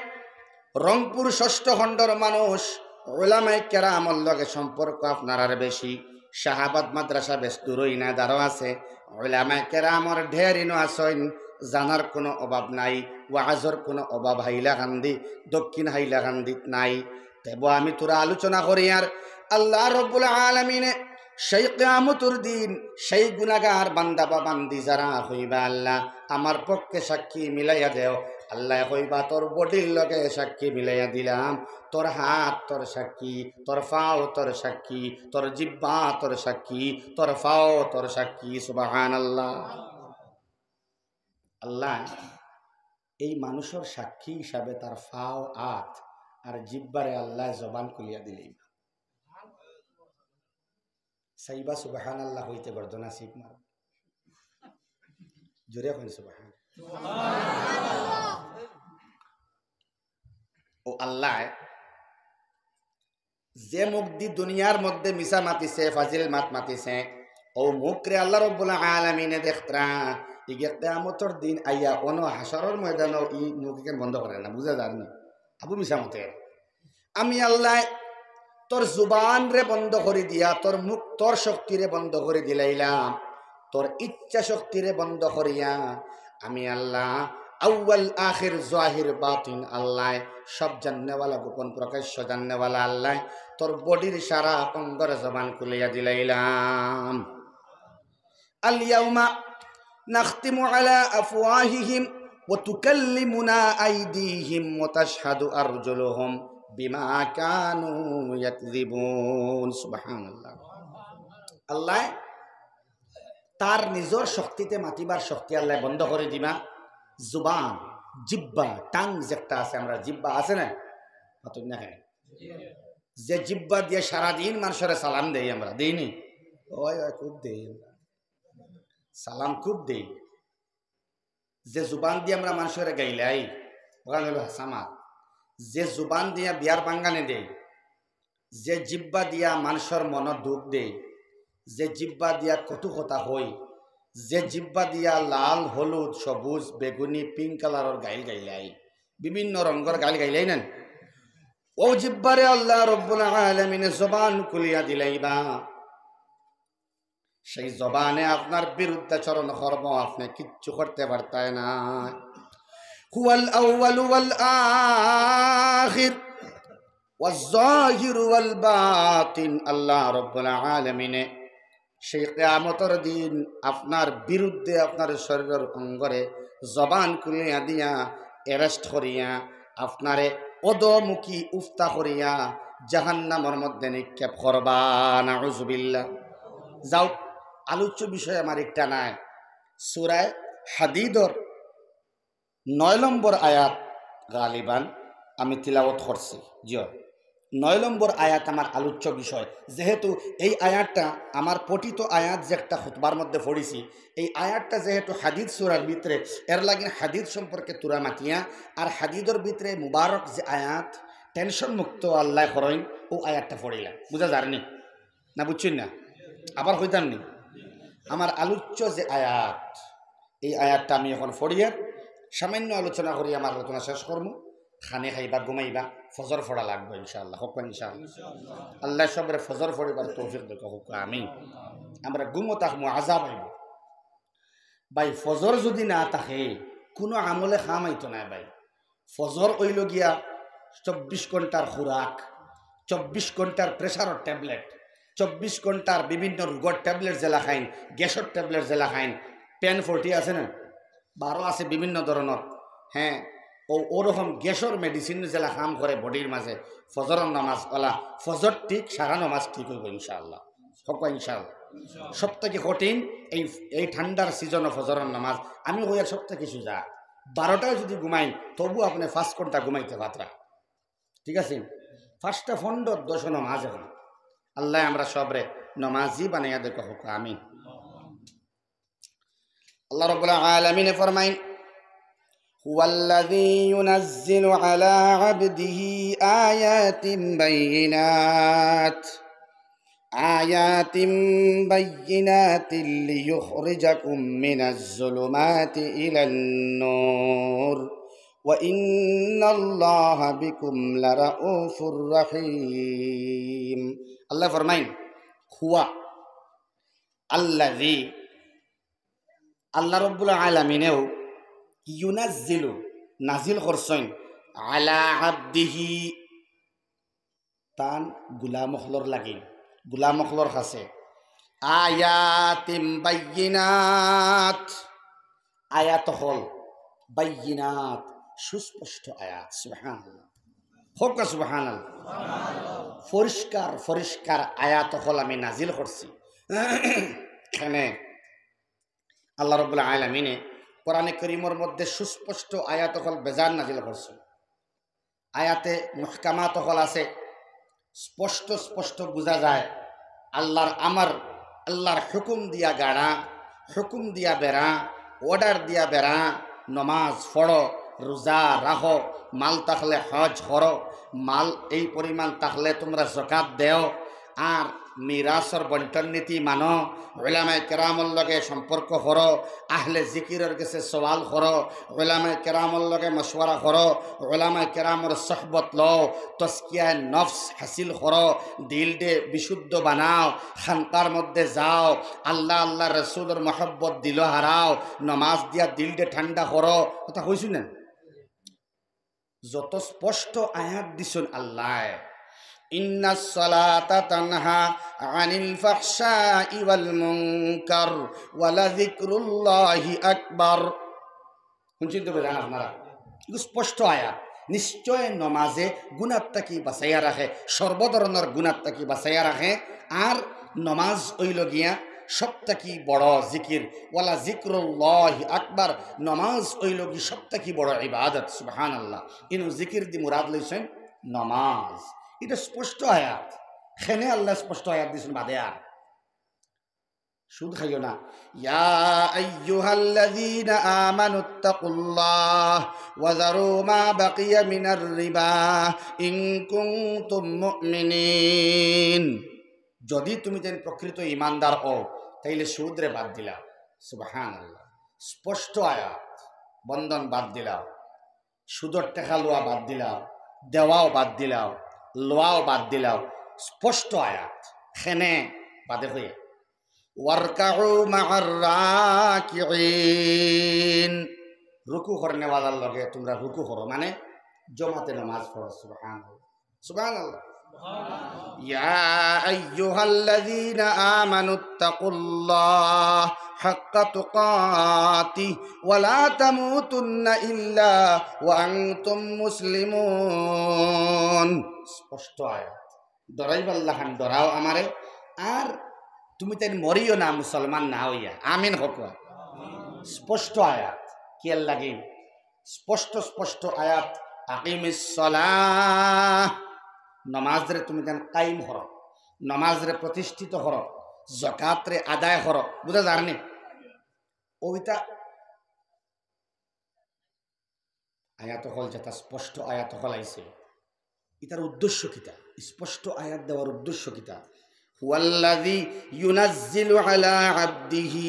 রংপুর ষষ্ঠ খণ্ডর মানুষ, উলামায়ে কেরামর লগে সম্পর্ক আপনারার বেশি। শাহাবাদ মাদ্রাসা বেশ দূরই না, দারো আছে। উলামায়ে কেরামর ঢেরিনো আছইন, জানার কুনু অভাব নাই, ওয়াজর কুনু অভাব হাইলাকান্দি, দক্ষিণ হাইলাকান্দিত নাই। তেবো আমি তোরা আলোচনা করি আর আল্লাহ রব্বুল আলামিনে সেই কিয়ামতর দিন সেই গুনাগার বান্দা বা বান্দি যারা কইবা, "আল্লাহ, আমার পক্ষে সাক্ষী মিলাইয়া দেও, আল্লায় কইবা, "তোর বডির লগে সাক্ষী মিলাইয়া দিলাম, তোর হাত তোর সাক্ষী, তোর পাও তোর সাক্ষী, তোর জিব্বা তোর সাক্ষী, তোর পাও তোর সাক্ষী।" সুবহানাল্লাহ। আল্লায় এই মানুষর সাক্ষী হিসাবে তার পাও, আত আর জিব্বারে আল্লায় জবান খুলিয়া দিলাইবা। চাইবা সুবহানাল্লাহ কইতে, গর্দনা চিপ মার। জোরে কইন সুবহান। ও আল্লায় যে মুখদি দুনিয়ার মধ্যে মিছা মাতিছে, ফাজিল মাত মাতিছে, অউ মুখরে আল্লাহ রব্বুল আলামিনে দেখতরা, ইগে কিয়ামতর দিন আইয়া অনো হাশরর ময়দানো ই মুখ ইখান বন্ধ করে না, বুঝা যার নি? আবু মিছা মাতে। আমি আল্লায় তোর জুবানরে বন্ধ করি দিয়া, তোর মুখ, তোর শক্তিরে বন্ধ করি দিলাইলাম, তোর ইচ্ছা শক্তিরে বন্ধ করিয়া আমি আল্লাহ আউয়াল আখির জাহির বাতিন আল্লায় সব জাননেওয়ালা, গোপন প্রকাশ্য জাননেওয়ালা আল্লায় তোর বডির সারা অঙ্গর জবান খুলিয়া দিলাইলাম। আল ইয়াউমা নাখতিমু আলা আফওয়াহিহিম ওয়া তুকাল্লিমুনা আইদিহিম ওয়া তাশহাদু আরজুলুহুম বিমা কানু ইয়াকযিবুন। সুবহানাল্লাহ। আল্লায় তার নিজর শক্তিতে মাতিবার শক্তি আল্লায় বন্ধ করি দিবা। জুবান, জিব্বা, টাং যেটা আছে, আমরা জিব্বা আছে না? মাতুন না কেনে? যে জিব্বা দিয়া সারাদিন মানষরে সালাম দেই আমরা, দেই নি? ওই, ওই, খুব দেই আমরা। সালাম খুব দেই। যে জুবান দিয়া আমরা মানষরে গাইলাই, অখান অইলো হাছা মাত। যে জুবান দিয়া বিয়ার ভাঙ্গানি দেই, যে জিব্বা দিয়া মানষর মনো দুখ দেই, যে জিব্বা দিয়া কটু কথা কই, যে জিব্বা দিয়া লাল, হলুদ, সবুজ, বেগুনি, পিঙ্ক কালারর গাইল গাইলাই, বিভিন্ন রঙ্গর গাইল গাইলাই না নি? অউ জিব্বারে আল্লাহ রব্বুল আলামিনে জবান খুলিয়া দিলাইবা। সেই জবানে আপনার বিরুদ্ধাচরণ করবো, আপনে কিচ্ছু করতে পারতায় না। হুয়াল আউয়ালু ওয়াল আখির ওয়াল জাহিরু ওয়াল বাতিন। আল্লাহ রব্বুল আলামিনে সেই কিয়ামতর দিন আপনার বিরুদ্ধে আপনার শরীরর অঙ্গরে জবান খুলিয়া দিয়া arrest করিয়া আপনারে অধোমুখী উফতা করিয়া জাহান্নামর মধ্যে নিক্ষেপ করবা। নাউজুবিল্লাহ। যাও, আলোচ্য বিষয় আমার একটা নাই। সূরায়ে হাদীদর নয় নম্বর আয়াত গালিবান আমি তিলাওয়াত করছি। জি অয়, নয় নম্বর আয়াত আমার আলোচ্য বিষয়। যেহেতু এই আয়াতটা আমার পঠিত আয়াত, যে একটা খুতবার মধ্যে পড়ছি, এই আয়াতটা যেহেতু হাদীদ সূরার ভিতরে, এর লাগি হাদীদ সম্পর্কে থুড়া মাতিয়া, আর হাদীদর ভিতরে মুবারক যে আয়াত, tension মুক্ত আল্লায় করইন, অউ আয়াতটা পড়িলাম। বুঝা যার নি? না বুঝছইন না? আবার কইতাম নি? আমার আলোচ্য যে আয়াত, এই আয়াতটা আমি এখন পড়িয়া সামান্য আলোচনা করি, আমার আলোচনা শেষ করমু। খানি খাইবা, ঘুমাইবা, ফজর পড়া লাগবো ইনশাআল্লাহ। কউক্কা ইনশাআল্লাহ। আল্লায় সবরে ফজর পড়িবার তৌফিক দেউক্কা, কউক্কা আমিন। আমরা ঘুমো থাকমু, আজাব আইবো। ভাই, ফজর যুদি না থাকে, কুনু আমলে কাম আইতো নায় ভাই। ফজর অইলো গিয়া চব্বিশ ঘন্টার খুরাক, চব্বিশ ঘন্টার প্রেশারর ট্যাবলেট, চব্বিশ ঘন্টার বিভিন্ন রোগর ট্যাবলেট যেলা খাইন, গ্যাসর ট্যাবলেট যেলা খাইন, পেন ফোরটি আছে না, বারো আছে বিভিন্ন ধরনর, হ্যাঁ, অউ, অউ রকম গ্যাসর মেডিসিন যেলা কাম করে বডির মাঝে, ফজরর নামাজ অলা, ফজর ঠিক, সারা নামাজ ঠিক অইবো ইনশাআল্লাহ। কউক্কা ইনশাআল্লাহ। সব থাকি কঠিন এই, এই ঠান্ডার সিজনো ফজরর নামাজ। আমি কইয়ার সব থাকি সুজা। বারোটায় যুদি ঘুমাইন, তবু আপনে পাঁচ ঘন্টা ঘুমাইতে পাররা। ঠিক আছে? পাঁচটা পনেরো দশো নামাজ এখন। আল্লায় আমরা সবরে নামাজি বানাইয়া দেউক্কা, কউক্কা আমিন। আল্লাহ রাব্বুল আলামিনে ফরমাইন, هو الذي ينزل على عبده آيات بينات، آيات بينات ليخرجكم من الظلمات إلى النور، وإن الله بكم لرءوف رحيم। আল্লায় ফরমাইন, هو الذي, আল্লাহ রাব্বুল আলামিনেউ, ينزل, নাজিল করছইন, على عبده, তান গুলাম অকলর লাগি, গুলাম অকলর কাছে, آيات بينات, আয়াত অকল, বাইয়িনাত, সুস্পষ্ট আয়াত। সুবহানাল্লাহ। কউক্কা সুবহানাল্লাহ। পরিষ্কার পরিষ্কার আয়াত অকল আমি নাজিল করছি। এখানে আল্লাহ রাব্বুল আলামিনে কোরআনে করিমর মধ্যে সুস্পষ্ট আয়াত অকল বেজান নাজিল করছইন। আয়াতে মুহকামাত অকল আছে, স্পষ্ট স্পষ্ট বুঝা যায় আল্লাহর আমার, আল্লাহর হুকুম দিয়া গাড়া, হুকুম দিয়া বেড়া, অর্ডার দিয়া বেড়া। নমাজ পড়ো, রোজা রাখো, মাল থাকলে হজ করো, মাল এই পরিমাণ থাকলে তুমরা যাকাত দেও, আর মিরাসর বন্টন নীতি মানো, উলামায়ে কেরামর লগে সম্পর্ক করো, আহলে জিকিরর গেছে সওয়াল করো, উলামায়ে কেরামর লগে মশওয়ারা করো, উলামায়ে কেরামর সোহবত লও, তজকিয়ায়ে নফস হাসিল করো, দিলরে বিশুদ্ধ বানাও, খানকার মধ্যে যাও, আল্লাহ আল্লাহর রসুলর মহব্বত দিলো হারাও, নমাজ দিয়া দিলরে ঠান্ডা করো। কথা কইছইন না? যত স্পষ্ট আয়াত দিছইন আল্লায়, ইন্নাস সালাতা তানহা আনিল ফাহশাই ওয়াল মুনকার ওয়ালা যিকরুল্লাহি আকবার। হুনছইন তো বেজান আপনারা? ইগু স্পষ্ট আয়াত। নিশ্চয় নমাজে গুনাহ থাকি বাঁচাইয়া রাখে, সর্বধরনর গুনাহ থাকি বাঁচাইয়া রাখে। আর নমাজ অইলো গিয়া সব থাকি বড় জিকির, ওয়ালা জিকরুল্লাহি আকবার। নমাজ অইলো গি সব থাকি বড় ইবাদত। সুবহানাল্লাহ। ইনো জিকির দি মুরাদ লইছইন নমাজ। ইটা স্পষ্ট আয়াত। কেনে আল্লায় স্পষ্ট আয়াত দিছইন বাদে আর সুদ খাইও না। ইয়া আইয়ুহাল্লাযীনা আমানুত্তাকুল্লাহ ওয়া যারু মা বাকিয়া মিনার রিবা ইন কুনতুম মুমিনিন। যদি তুমি যেন প্রকৃত ইমানদার অও, তাইলে সুদরে বাদ দিলাও। সুবহানাল্লাহ। স্পষ্ট আয়াত, বন্ধন বাদ দিলাও, সুদর টেকা লওয়া বাদ দিলাও, দেওয়াও বাদ দিলাও, লওয়াও বাদ দিলাও। স্পষ্ট আয়াত, কেনে বাদে কইয়া। ওয়ারকাউ মাআর রাকিঈন। রুকু করনেওয়ালার লগে তুমরা রুকু করো, মানে জমাতে নামাজ পড়ো। সুবহানাল্লাহ। সুবহানাল্লাহ। ইয়া আইয়ুহাল্লাযীনা আমানুত্তাকুল্লাহ হাক্কা তুকাতিহি ওয়া লা তামুতুন্না ইল্লা ওয়া আনতুম মুসলিমুন। স্পষ্ট আয়াত। ডরাইবার লাখান ডরাও আমারে, আর তুমি তাইন মরিও না মুসলমান না অইয়া। আমিন কউক্কা। স্পষ্ট আয়াত। কিয়ার লাগি? স্পষ্ট স্পষ্ট আয়াত, আকিমিস সালাহ, নমাজরে তুমি যেন কায়েম করো, নমাজরে প্রতিষ্ঠিত করো, যাকাতরে আদায় করো। বুঝা যার নি? ওইটা আয়াত অকল যেটা স্পষ্ট আয়াত অকল আইছে, ইটার উদ্দেশ্য কিতা? স্পষ্ট আয়াত দেওয়ার উদ্দেশ্য কিতা? হুয়াল্লাযী ইউনাজ্জিলু আলা আবদিহি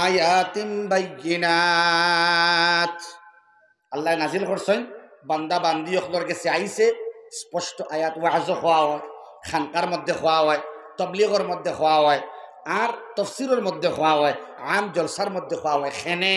আয়াতিন বাইয়িনাত। আল্লায় নাজিল করছইন, বান্দা বান্দি অকলর গেছে আইছে স্পষ্ট আয়াত। ওয়াজও কওয়া অয়, খানকার মধ্যে কওয়া অয়, তবলিগর মধ্যে কওয়া অয়, আর তফসিরর মধ্যে কওয়া অয়, আম জলসার মধ্যে কওয়া অয়। কেনে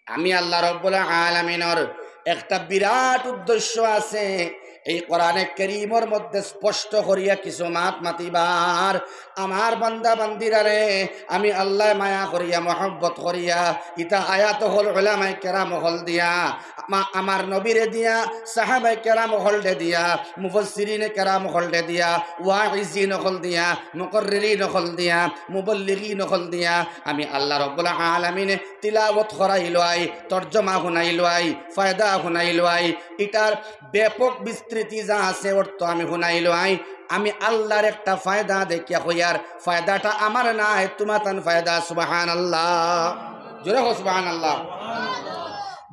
আমি আল্লাহ রব্বুল আলামিনর একটা বিরাট উদ্দেশ্য আছে। এই কোরআনে করিমর মধ্যে স্পষ্ট করিয়া কিছু মাত মাতিবার, আমার বান্দা বান্দিরারে আমি আল্লায় মায়া করিয়া, মহব্বত করিয়া, ইতা আয়াত অকল উলামায়ে কেরাম অকল দিয়া, আমা-, আমার নবীরে দিয়া, সাহাবায়ে কেরাম অকলরে দিয়া, মুফাসসিরিনে কেরাম অকলরে দিয়া, ওয়াইজিন অকল দিয়া, মুকাররিরিন অকল দিয়া, মুবল্লিগিন অকল দিয়া আমি আল্লাহ রব্বুল আলামিনে তিলাওয়াত করাইলাম, তর্জমা হুনাইলাম, ফায়দা হুনাইলাম। ইটার ব্যাপক বিস্তৃতি যা আছে অর্থ আমি হুনাইলাম। আমি আল্লাহর একটা ফায়দা দেখিয়া কইয়ার, ফায়দাটা আমার নায়, তুমাতান ফায়দা। সুবহানাল্লাহ। জোরে কও সুবহানাল্লাহ।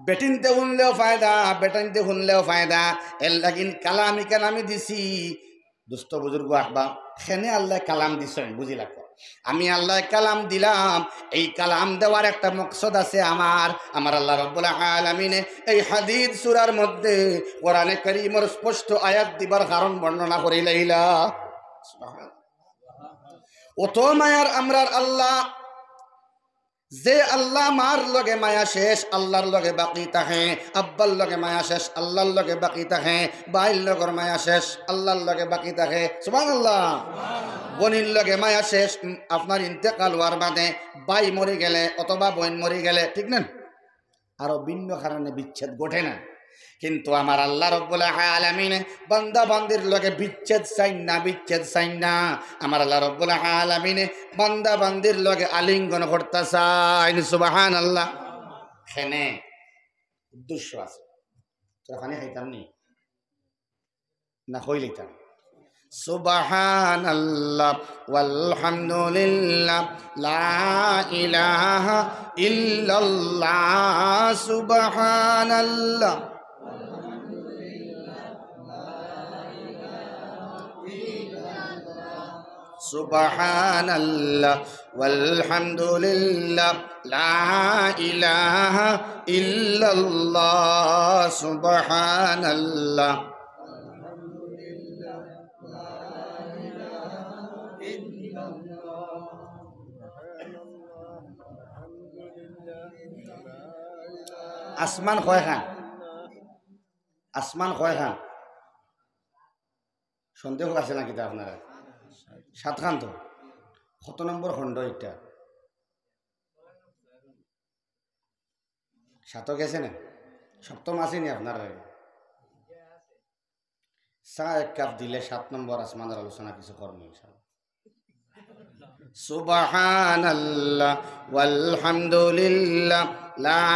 বেটিন্তে হুনলেও ফায়দা, বেটাইন্তে হুনলেও ফায়দা। এর লাগিন কালামি কালামি দিছি। দোস্ত বুজুর্গ আহবাব, কেনে আল্লায় কালাম দিছইন বুঝি লাগবো। আমি আল্লায় কালাম দিলাম, এই কালাম দেওয়ার একটা মকসদ আছে আমার। আমার আল্লাহ রব্বুল আলামিনে এই হাদিদ সূরার মধ্যে কোরআনে করিমর স্পষ্ট আয়াত দিবার কারণ বর্ণনা করিলাইলা। অত মায়ার আমরার আল্লাহ, যে আল্লাহ মার লগে মায়া শেষ, আল্লাহর লগে বাকি থাকে, আব্বার লগে মায়া শেষ, আল্লাহর লগে বাকি থাকে, ভাইর লগর মায়া শেষ, আল্লাহর লগে বাকি থাকে। সুবহানাল্লাহ। বইনর লগে মায়া শেষ, উম, আপনার ইন্তেকাল হওয়ার বাদে ভাই মরি গেলে অথবা বইন মরি গেলে, ঠিক না? আরো ভিন্ন কারণে বিচ্ছেদ ঘটে না। কিন্তু আমার আল্লাহ রব্বুল আলামিনে বান্দা বান্দির লগে বিচ্ছেদ চাইন না, বিচ্ছেদ চাইন না। আমার আল্লাহ রব্বুল আলামিনে বান্দা বান্দির লগে আলিঙ্গন করতা চাইন। সুবহানাল্লাহ। এখানে উদ্দেশ্য আছে। তোরা পানি খাইতাম নি? না, কইলিতাম। সুবহানাল্লাহ, ওয়ালহামদুলিল্লাহ, লা ইলাহা ইল্লাল্লাহ, সুবহানাল্লাহ। সুবহানাল্লাহ, ওয়ালহামদুলিল্লাহ, লা ইলাহা ইল্লাল্লাহ, সুবহানাল্লাহ। আসমান কয়খান? আসমান কয়খান? সন্দেহ আছে নাকি তা আপনারা? সাতখান তো। কত নম্বর খণ্ড এটা? সাতও গেছে না? সপ্তম আছে নি আপনারা? চা এক কাপ দিলে সাত নম্বর আসমানের আলোচনা কিছু করবো ইনশাআল্লাহ। সুবহানাল্লাহ, ওয়ালহামদুলিল্লাহ, লা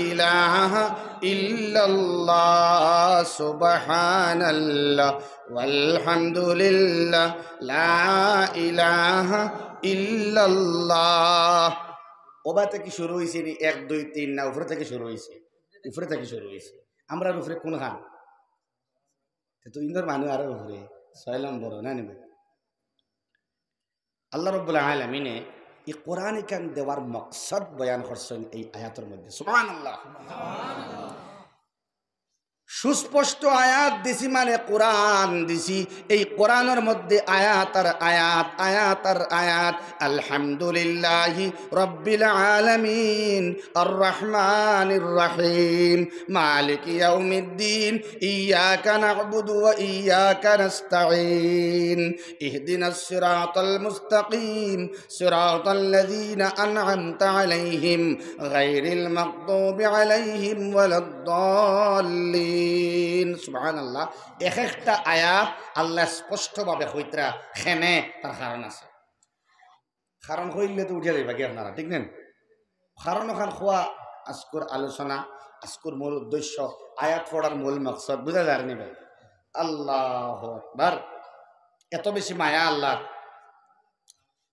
ইলাহা ইল্লাল্লাহ, সুবহানাল্লাহ, ওয়ালহামদুলিল্লাহ, লা ইলাহা ইল্লাল্লাহ। ওবা থাকি শুরু হইছে নি? এক, দুই, তিন না, উপরে থাকি শুরু হইছে? উপরে থাকি শুরু হইছে। আমরার উপরে কোনখান? তে তো ইন্দর মানু আরো উপরে, ছয় নম্বর, না নি ভাই? আল্লাহ রব্বুল আলামিনে এই কোরআন খান দেওয়ার মকসদ বয়ান করছেন এই আয়াতর মধ্যে। সুবহানাল্লাহ। সুস্পষ্ট আয়াত দিছি, মানে কোরআন দিছি। এই কোরআনের মধ্যে আয়াত আর আয়াত, আয়াত আর আয়াত। আলহামদুলিল্লাহি রাব্বিল আলামিন, আর রহমানির রহিম, মালিকি ইয়াউমিদ্দিন, ইয়াকা না'বুদু ওয়া ইয়াকা নাস্তাঈন, ইহদিনাস সিরাতাল মুস্তাকিম, সিরাতাল্লাযীনা আন'আমতা আলাইহিম, গায়রিল মাগদুবি আলাইহিম ওয়ালাদ্দাল্লিন। সুবহানাল্লাহ। এক একটা আয়াত আল্লাহ স্পষ্টভাবে কইতরা, কেনে তার কারণ আছে। কারণ কইলে তো উঠিয়া যাইবা কি আপনারা, ঠিক না? কারণ ওখান খোয়া আজকুর আলোচনা, আজকুর মূল উদ্দেশ্য, আয়াত পড়ার মূল মকসদ, বুঝা যার নি ভাই? আল্লাহু আকবার। এত বেশি মায়া আল্লাহ।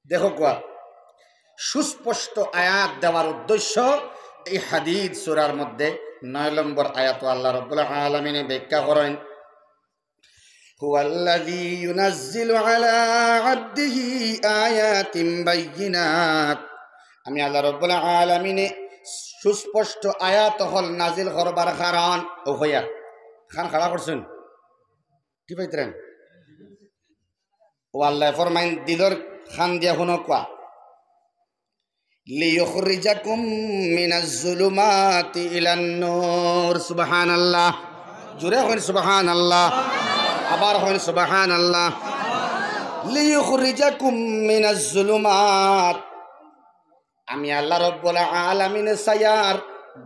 দেখো কুয়া, সুস্পষ্ট আয়াত দেওয়ার উদ্দেশ্য এই হাদিদ সূরার মধ্যে নয় নম্বর আয়াত আল্লাহ রাব্বুল আলামিনে ব্যাখ্যা করেন, হুয়াল্লাযী ইউনাজ্জিলু আলা আবদিহি আয়াতিন বাইয়িনাত। আমি আল্লাহ রাব্বুল আলামিনে সুস্পষ্ট আয়াত হল নাজিল করবার কারণ ও হইয়া খান খাড়া করছেন। কি পাইতরেন? ও আল্লাহ ফরমাইন, দিলর খান দিয়া হুনো কুয়া। লিইখরিজাকুম মিনাজ জুলুমাতি ইলান নূর। সুবহানাল্লাহ। জোরে কইন সুবহানাল্লাহ। আবার কইন সুবহানাল্লাহ। লিইখরিজাকুম মিনাজ জুলুমাত। আমি আল্লাহ রব্বুল আলামিনে চাইয়ার,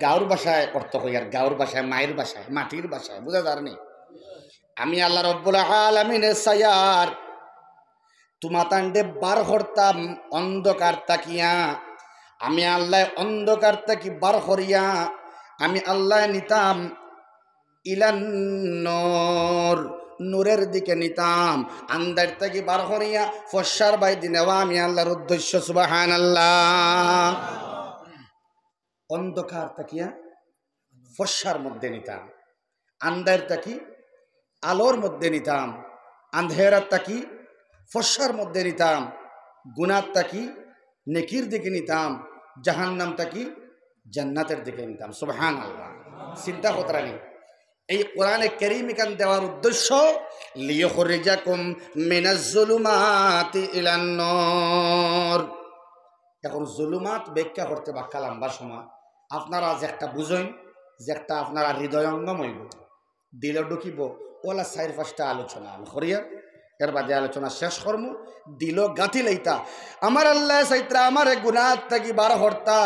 গাঁওর ভাষায় অর্থ কইয়ার, গাঁওর ভাষায়, মায়ের ভাষায়, মাটির ভাষায়, বুঝা যার নি? আমি আল্লাহ রব্বুল আলামিনে চাইয়ার তুমাতানরে বার করতাম অন্ধকার থাকিয়া। আমি আল্লাহ অন্ধকার থাকি বার করিয়া আমি আল্লাহ নিতাম ইলান নূর, নূরের দিকে নিতাম। আন্দার থাকি বার করিয়া ফর্সার বায়দি নেওয়া আমি আল্লাহর উদ্দেশ্য। সুবহানাল্লাহ। অন্ধকার থাকিয়া ফর্সার মধ্যে নিতাম, আন্দার থাকি আলোর মধ্যে নিতাম, আন্ধেরার থাকি ফর্সার মধ্যে নিতাম, গুনার থাকি নেকির দিকে নিতাম, জাহান্নাম থাকি জান্নাতের দিকে নিতাম। সুবহানাল্লাহ। চিন্তা করতরা নি? এই কোরআনে কারীম ইখান দেওয়ার উদ্দেশ্য, লিইখরিজাকুম মিনাজ জুলুমাতি ইলান নূর। এখন জুলুমাত ব্যাখ্যা করতে বাক্কা লম্বা সময়। আপনারা যে একটা বুঝইন, যে একটা আপনারা হৃদয়ঙ্গম হইব, দিলো ঢুকিব, ওলা চাইর পাঁচটা আলোচনা আমি করিয়ার, এর বাদে আলোচনা শেষ করমু। দিলো গাঁথি লইতা। আমার আল্লাহ চাইতরা আমারে গুনাহ থাকি বার করতা।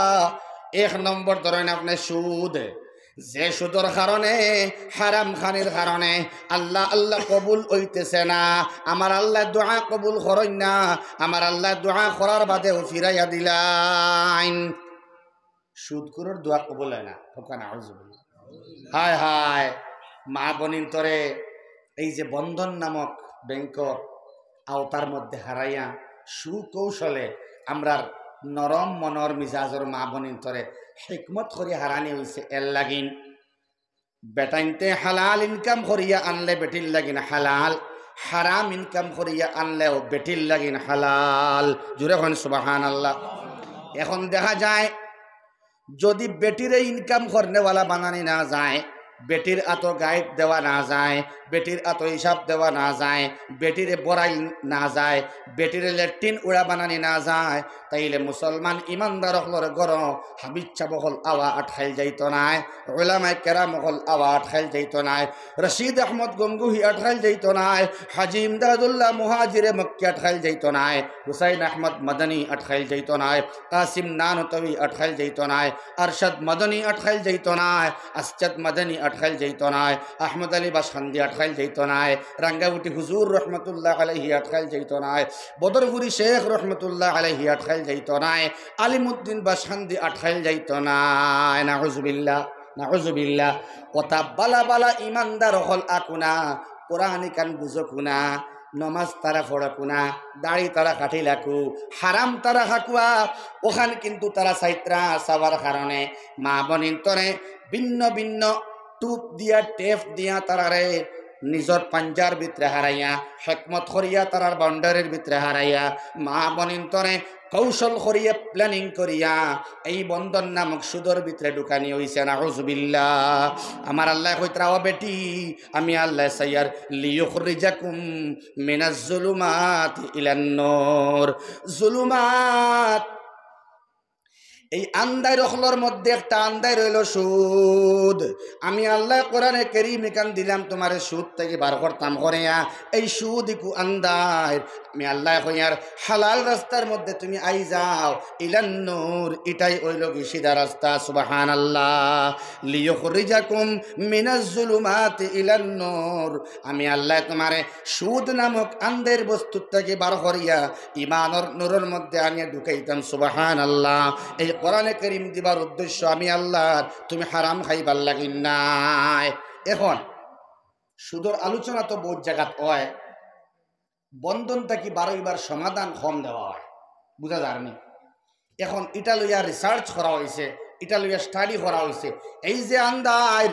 এক নম্বর ধরেন আপনি সুদ, যে সুদর কারণে, হারাম খানির কারণে আল্লাহ, আল্লাহ কবুল অইতেছে না, আমার আল্লাহ দোয়া কবুল করইন না, আমার আল্লাহ দোয়া করার বাদেও ফিরাইয়া দিলাইন। সুদখুরর দোয়া কবুল অয় না, কউক্কা নাউজুবিল্লাহ। হায় হায়, মা বইনতরে এই যে বন্ধন নামক ব্যাংকর আওতার মধ্যে হারাইয়া সুকৌশলে আমরার নরম মনর মিজাজর মা বইনতরে হিকমত করি হারানি অইছে। এর লাগিন বেটাইন্তে হালাল ইনকাম করিয়া আনলে বেটির লাগিন হালাল, হারাম ইনকাম করিয়া আনলেও বেটির লাগিন হালাল। জুরে কইন সুবহানাল্লাহ। এখন দেখা যায়, যদি বেটিরে ইনকাম করনেওয়ালা বানানি না যায়, বেটির আতো গাইড দেওয়া না যায়, বেটির আতো হিসাব দেওয়া না যায়, বেটিরে বড়াইল না যায়, বেটিরে লেট্রিন উড়া বানানি না যায়, তাইলে মুসলমান ইমানদার অকলর ঘরো হাফিজ সাব অকল আওয়া আটকাইল যাইতো নায়, উলামায়ে কেরাম অকল আওয়া আটকাইল যাইতো নায়, রশিদ আহমদ গঙ্গুহি আটকাইল যাইতো নায়, হাজী ইমদাদুল্লাহ মুহাজিরে মক্কি আটকাইল যাইতো নায়, হুসাইন আহমদ মাদানী আটকাইল যাইতো নায়, কাসিম নানতবী আটকাইল যাইতো নায়, আরশাদ মাদানী আটকাইল যাইতো নায়, আসজাদ মাদানী আটকাইল যাইতো নায়, আহমদ আলী বাসকান্দি আটকাইল যাইতো নায়, রাঙ্গাউটি হুজুর রহমতুল্লাহ আলাইহি আটকাইল যাইতো নায়, বদরপুরি শেখ রহমতুল্লাহ আলাইহি আটকাইল যাইতো নায়, আলিমউদ্দিন বাসকান্দি আটকাইল যাইতো নায়। নাউজুবিল্লাহ, নাউজুবিল্লাহ। অতা বালা বালা ইমানদার অকল আকুনা, কোরআন ইখান বুঝকুনা, নমাজ তারা পড়কুনা, দাড়ি তারা কাটিলাকু, হারাম তারা খাকুয়া, অখান কিন্তু তারা চাইত্রা চাওয়ার কারণে মা বইনতরে ভিন্ন ভিন্ন টুপ দিয়া, টেপ দিয়া তারারে নিজর পাঞ্জার ভিতরে হারাইয়া, হিকমত করিয়া তারার বাউন্ডারির ভিতরে হারাইয়া, মা বইনতরে কৌশল করিয়া, প্ল্যানিং করিয়া এই বন্ধন নামক সুদর ভিতরে ঢুকানি অইছে। নাউজুবিল্লাহ। আমার আল্লায় কইতরা, "ও বেটি, আমি আল্লায় চাইয়ার লিয়ুখরিজাকুম মিনাজ জুলুমাতি ইলান নূর।" জুলুমাত, এই আন্দাইর অকলর মধ্যে একটা আন্দাইর অইলো সুদ। আমি আল্লায় কোরআনে কারীম ইখান দিলাম তুমারে সুদ থাকি বার করতাম করিয়া। এই সুদ ইকু আন্দাইর। আমি আল্লায় কইয়ার হালাল রাস্তার মধ্যে তুমি আই যাও। ইলান নূর, ইটাই অইলো গি সিধা রাস্তা। সুবহানাল্লাহ। লিয়ুখরিজাকুম মিনাজ জুলুমাতি ইলান নূর। আমি আল্লায় তুমারে সুদ নামক আন্দাইর বস্তুর থাকি বার করিয়া ইমানর নূরর মধ্যে আনিয়া ঢুকাইতাম। সুবহানাল্লাহ। এই কোরআনে কারীম দিবার উদ্দেশ্য আমি আল্লাহর, তুমি হারাম খাইবার লাগি নায়। এখন সুদর আলোচনা তো বউত জাগাত অয়, বন্ধন থাকি বারইবার সমাধান কম দেওয়া অয়, বুঝা যারনি? এখন ইটা লইয়া রিসার্চ করা অইছে, ইটা লইয়া স্টাডি করা অইছে। এই যে আন্দাইর,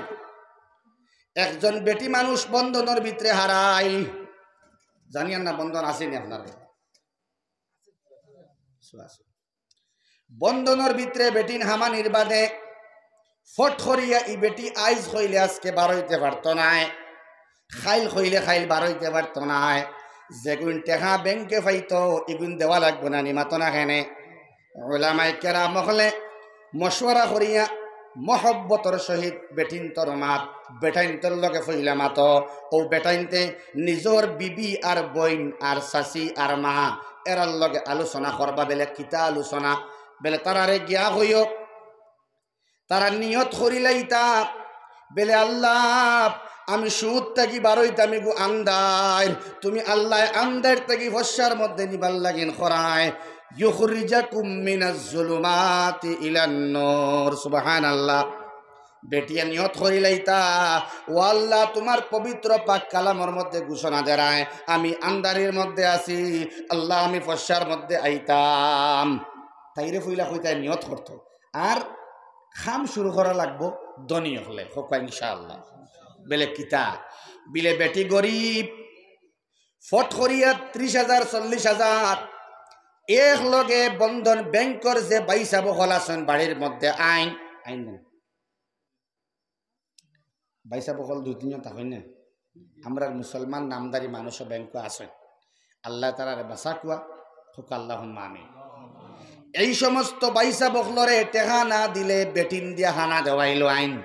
একজন বেটি মানুষ বন্ধনর ভিতরে হারাইল, জানিয়ার না বন্ধন আছেনি আপনার? বন্ধনর ভিতরে বেটিন হামানির বাদে ফট করিয়া ই বেটি আইজ কইলে আজকে বারইতে পারতো নায়, খাইল কইলে খাইল বারইতে পারতো নায়। যেগুন টেকা ব্যাংকে পাইতো, ইগুন দেওয়া লাগবো না নি, মাতো না কেনে? উলামায়ে কেরাম অকলে মশওয়ারা করিয়া মহব্বতর সহিত বেটিন্তর মাত, বেটাইন্তর লগে ফইলা মাতো। অউ বেটাইন্তে নিজর বিবি আর বইন আর চাচি আর মা, এরার লগে আলোচনা করবা। বেলে কিতা আলোচনা? বেলে তারারে গিয়া কইও, তারা নিয়ত করিলাইতা, বেলে, "আল্লাহ, আমি সুদ থাকি বারইতাম ইগু আন্দাইর, তুমি আল্লাহ আন্দাইর থাকি ফর্সার মধ্যে নিবার লাগিন করায়, ইউখরিজাকুম মিনাজ জুলুমাতি ইলান নূর।" সুবহানাল্লাহ। বেটিয়ে নিয়ত করিলাইতা, "ও আল্লাহ, তুমার পবিত্র পাক কালামর মধ্যে ঘোষণা দেরায়, আমি আন্দারির মধ্যে আছি, আল্লাহ, আমি ফর্সার মধ্যে আইতাম।" তাইরে ফইলা কইতায় নিয়ত করতো। আর কাম শুরু করা লাগবো ধনী অকলে, কউক্কা ইনশাআল্লাহ। বেলে কিতা? বিলে বেটি গরিব, ফট করিয়া ত্রিশ হাজার, চল্লিশ হাজার, এক লগে বন্ধন ব্যাংকর যে ভাইসাব অকল আছইন বাড়ির মধ্যে, আইন, আইন দেন। ভাইসাব অকল দুই তিনজন থাকইন না? আমরার মুসলমান নামদারি মানুষও ব্যাংকো আছইন। আল্লাহ তাআলারে বাঁচাউক্কা, কউক্কা আল্লাহুম্মা আমিন। এই সমস্ত ভাইসাব অকলরে টেকা না দিলে বেটিন দিয়া হানা দেওয়াইলো আইন।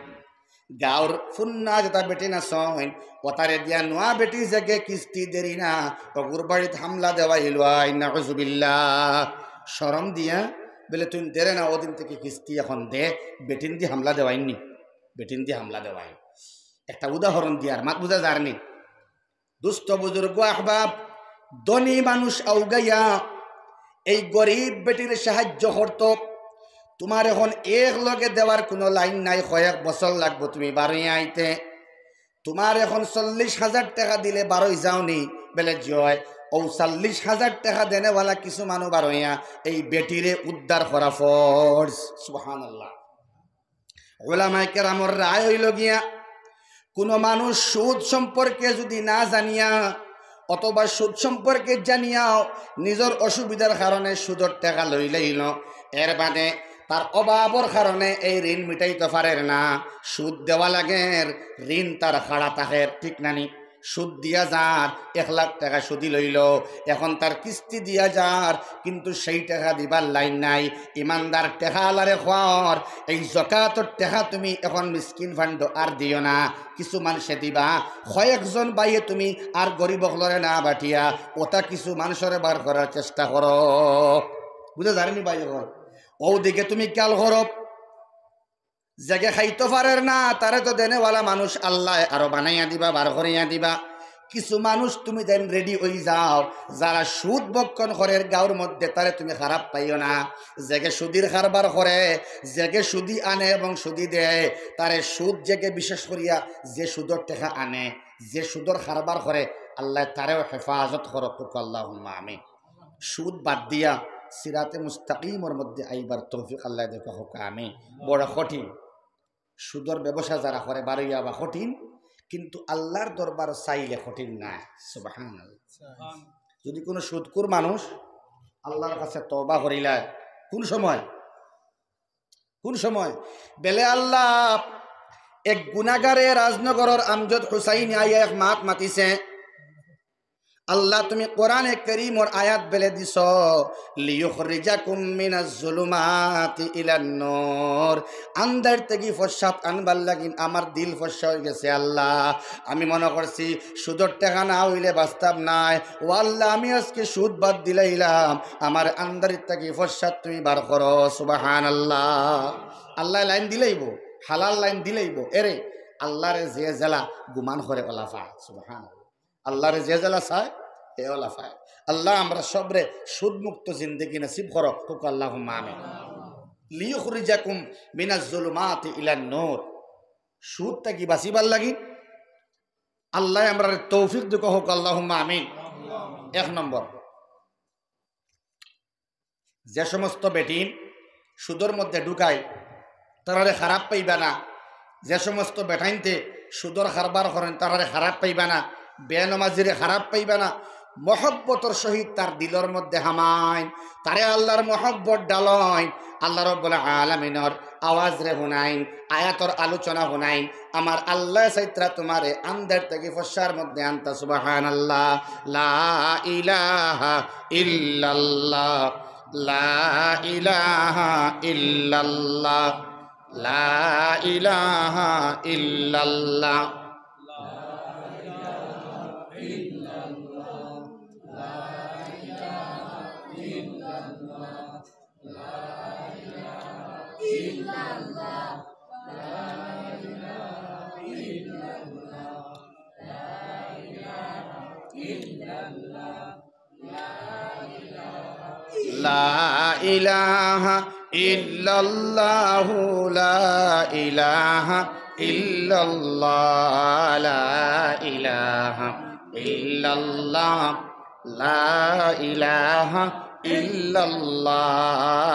গাঁওর ফুন্না যেতা বেটিন আছইন, অতারে দিয়া নুয়া বেটি যেগে কিস্তি দেরি না, অগুর বাড়িত হামলা দেওয়াইলো আইন, নাউজুবিল্লাহ। শরম দিয়া, বেলে, "তুই দেরে না, অদিন থাকি কিস্তি এখন দে", বেটিন দি হামলা দেওয়াইন নি। বেটিন দি হামলা দেওয়ায়। একটা উদাহরণ দিয়ার, মাত বুঝা যারনি? দুস্ত বুজুর্গ আহবাব, ধনী মানুষ আউগাইয়া এই গরিব বেটির সাহায্য করতো। তুমার এখন এক লগে দেওয়ার কুনু লাইন নাই, কয়েক বছর লাগবো তুমি বারইয়া আইতে। তুমার এখন চল্লিশ হাজার টেকা দিলে বারই যাওনি, বেলে জয়। অউ চল্লিশ হাজার টেকা দেনেওয়ালা কিছু মানুষ বারইয়া এই বেটিরে উদ্ধার করা ফরজ। সুবহানাল্লাহ। ওলামায়ে কেরামর রায় অইলো গিয়া, কুনু মানুষ সুদ সম্পর্কে যুদি না জানিয়া অথবা সুদ সম্পর্কে জানিয়াও নিজর অসুবিধার কারণে সুদর টেকা লইলাইলো, এর বাদে তার অভাবর কারণে এই ঋণ মিটাইতো পারের না, সুদ দেওয়া লাগের, ঋণ তার খাড়া থাকের, ঠিক না নি? সুদ দিয়া যার, এক লাখ টেকা সুদি লইলো, এখন তার কিস্তি দিয়া যার, কিন্তু সেই টেকা দিবার লাইন নাই। ইমানদার টেকাআলারে কওর, এই জকাতর টেকা তুমি এখন মিসকিন ফান্ডো আর দিও না, কিছু মানষে দিবা, কয়েকজন ভাইয়ে তুমি আর গরিব অকলরে না বাটিয়া অতা কিছু মানষরে বার করার চেষ্টা করো। বুঝা যারনি ভাই অকল? অউ দিকে তুমি খিয়াল করো, যেগে খাইতো পারের না, তারে তো দেনেওয়ালা মানুষ আল্লায় আরো বানাইয়া দিবা, বার করিয়া দিবা। কিছু মানুষ তুমি যেন ready অই যাও, যারা সুদ ভক্ষণ করের গাউর মধ্যে, তারে তুমি খারাপ পাইও না। যেগে সুদির কারবার করে, যেগে সুদি আনে এবং সুদি দেয়, তারে সুদ যেগে বিশেষ করিয়া যে সুদর টেকা আনে, যে সুদর কারবার করে, আল্লায় তারেও হেফাজত করউক, আল্লাহুম্মা আমিন। সুদ বাদ দিয়া সিরাতে মুস্তাকিমর মধ্যে আইবার তৌফিক আল্লায় দেউক্কা, কউক্কা আমিন। বড় কঠিন। সুদর ব্যবসা যারা করে বারইয়া আওয়া কঠিন, কিন্তু আল্লার দরবার চাইলে কঠিন নায়। সুবহানাল্লাহ। যুদি কুনু সুদখুর মানুষ আল্লার কাছে তওবা করিলায়, কুন সময়? কুন সময়? বেলে আল্লা, এক গুনাগারে রাজনগরর আমজদ হুসাইনি আইয়া এক মাত মাতিছে, আল্লা, তুমি কোরআনে করিমর আয়াত বেলে দিছো, "লিয়ুখরিজাকুম মিনাজ জুলুমাতি ইলান নূর।" আন্দাইর থাকি ফর্সাত আনবার লাগিন আমার দিল ফর্সা অইগেছে আল্লা। আমি মনো করছি সুদর টেকা না অইলে বাঁচতাম নায়। ও আল্লা, আমি আজকে সুদ বাদ দিলাইলাম, আমারে আন্দাইর থাকি ফর্সাত তুমি বার করো। সুবহানাল্লাহ। আল্লায় লাইন দিলাইবো, হালাল লাইন দিলাইবো। এরে, আল্লারে যে যেলা গুমান করে অলা পায়। সুবহানাল্লাহ। আল্লারে যে যেলা চায়, হে অলা পায়। আল্লা, আমরা সবরে সুদমুক্ত জিন্দেগি নসিব করো, কউক্কা আল্লাহুম্মা আমিন। লিয়ুখরিজাকুম মিনাজ জুলুমাতি ইলান নূর। সুদ থাকি বাঁচিবার লাগি আল্লায় আমরারে তৌফিক দেউক্কা, কউক্কা আল্লাহুম্মা আমিন। এক নম্বর, যে সমস্ত বেটিন সুদর মধ্যে ঢুকায়, তারারে খারাপ পাইবা না। যে সমস্ত বেটাইন্তে সুদর কারবার করেন, তারারে খারাপ পাইবা না। বেনমাজিরে খারাপ পাইবা না। মহব্বতর সহিত তার দিলর মধ্যে হামাইন, তারে আল্লার মহব্বত ডালইন, আল্লা রব্বুল আলামিনর আওয়াজরে হুনাইন, আয়াতর আলোচনা হুনাইন। আমার আল্লায় চাইতরা তুমারে আন্দাইর থাকি ফর্সার মধ্যে আনতা। সুবহানাল্লাহ। লা ইলাহা ইল্লাল্লাহ, লা ইলাহা ইল্লাল্লাহ, লা ইলাহা ইল্লাল্লাহ। لا إله إلا الله، لا إله إلا الله، لا إله إلا الله، لا إله إلا الله،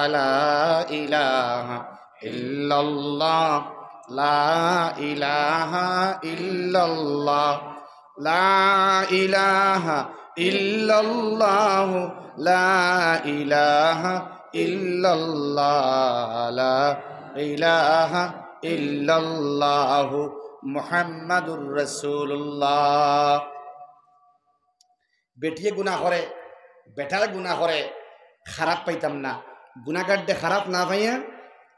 لا إله إلا الله، لا إله إلا الله، لا إله إلا الله، لا إله إلا الله، لا إله إلا الله، محمد رسول الله। বেটিয়ে গুনা করে, বেটায় গুনা করে, খারাপ পাইতাম না। গুনাগাররে খারাপ না পাইয়া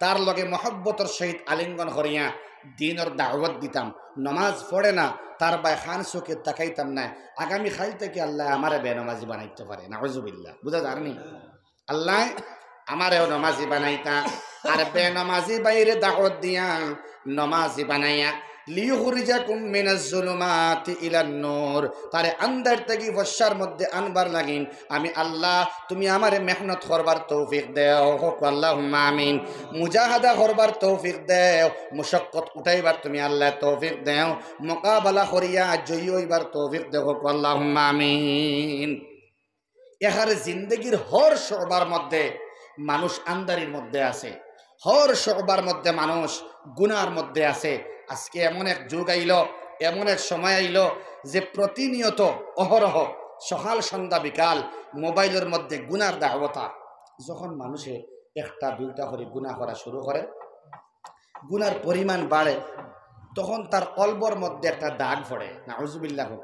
তার লগে মহব্বতর সহিত আলিঙ্গন করিয়া দিনর দাওয়াত দিতাম। নমাজ পড়ে না, তার বায় খান চউখে তাকাইতাম না। আগামী খাইল থাকি আল্লায় আমারে বেনমাজি বানাইতো পারে। নাউজুবিল্লাহ। বুঝা যারনি? আল্লায় আমারেও নমাজি বানাইতা। আর বেনমাজি বাইরে দাওয়াত দিয়া নমাজি বানাইয়া, লিইউখরিজাকুম মিনাজ জুলুমাতি ইলান নূর, তারে আন্দাইর থাকি ফর্সার মধ্যে আনবার লাগিন। আমি আল্লাহ, তুমি আমারে মেহনত করবার তৌফিক দেও, কউক্কা আল্লাহুম্মা আমিন। মুজাহাদা করবার তৌফিক দেও, মুশাক্কত উঠাইবার তুমি আল্লাহ তৌফিক দেও, মোকাবেলা করিয়া জয়ী অইবার তৌফিক দেও, কউক্কা আল্লাহুম্মা আমিন। এহারে জিন্দেগির হর শোবার মধ্যে মানুষ আন্দারির মধ্যে আছে, হর শোবার মধ্যে মানুষ গুনার মধ্যে আছে। আজকে এমন এক যুগ আইলো, এমন এক সময় আইলো যে প্রতিনিয়ত অহরহ সকাল সন্ধ্যা বিকাল মোবাইলর মধ্যে গুনার দাওয়াত। যখন মানুষে একটা দুইটা করি গুনা করা শুরু করে, গুনার পরিমাণ বাড়ে, তখন তার কলবর মধ্যে একটা দাগ পড়ে। নাউজুবিল্লাহ।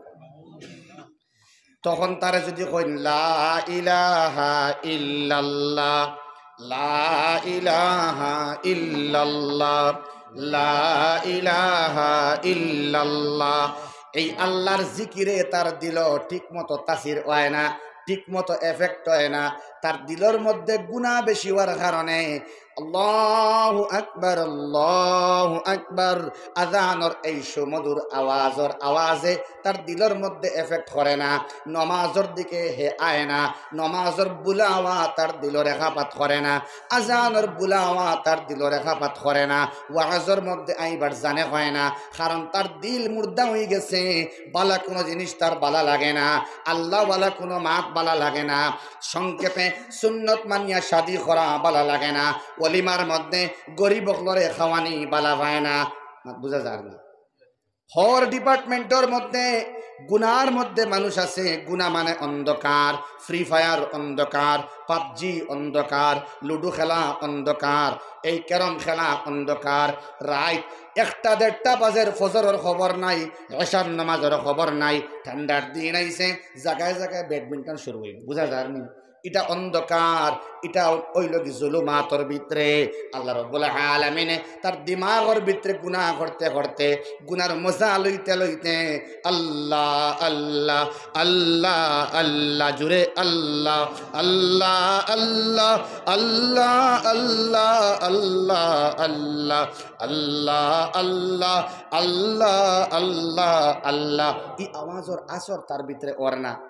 তখন তারে যদি কইন, "লা ইলাহা ইল্লাল্লাহ, লা ইলাহা ইল্লাল্লাহ, লা ইলাহা ইল্লাল্লাহ", এই আল্লাহর জিকিরে তার দিলো ঠিক মতো তাসির অয় না, ঠিক মতো এফেক্ট অয় না। তার দিলর মধ্যে গুনা বেশি অওয়ার কারণে আল্লাহু আকবার, আল্লাহু আকবার, আজানর এই সুমধুর আওয়াজর আওয়াজে তার দিলর মধ্যে এফেক্ট করে না, নমাজর দিকে হে আয় না, নমাজর বুলাওয়া তার দিলরে খাপাত করে না, আজানর বুলাওয়া তার দিলরে খাপাত করে না, ওয়াজর মধ্যে আইবার জানে হয় না, কারণ তার দিল মুর্দা অইগেছে। বালা কুনু জিনিস তার বালা লাগে না, আল্লাহওয়ালা কুনু মাত বালা লাগে না। সংক্ষেপে, সুন্নত মানিয়া শাদি করা বালা লাগে না, ওলিমার মধ্যে গরিব অকলরে খাওয়ানি বালা পায় না। মাত বুঝা যার না? হর ডিপার্টমেন্টর মধ্যে গুনার মধ্যে মানুষ আছে, গুনা মানে অন্ধকার, ফ্রি ফায়ার অন্ধকার, পাবজি অন্ধকার, লুডু খেলা অন্ধকার, এই ক্যারম খেলা অন্ধকার। রাইত একটা দেড়টা বাজের, ফজরর খবর নাই, এশার নামাজর খবর নাই। ঠান্ডার দিন আইছে, জাগায় জাগায় ব্যাডমিন্টন শুরু অইবো, বুঝা যার নি? ইটা অন্ধকার, ইটা অইলো কি জুলুমাতর ভিতরে। আল্লাহ রাব্বুল আলামিনে তার দিমাগর ভিতরে গুনা করতে করতে, গুনার মজা লইতে লইতে, আল্লাহ, আল্লাহ, আল্লাহ, আল্লাহ, জুরে আল্লাহ, আল্লাহ, আল্লাহ, আল্লাহ, আল্লাহ, আল্লাহ, আল্লাহ, আল্লাহ, আল্লাহ, আল্লাহ, আল্লাহ, আল্লাহ। ই আওয়াজর আসর তার ভিতরে অর না।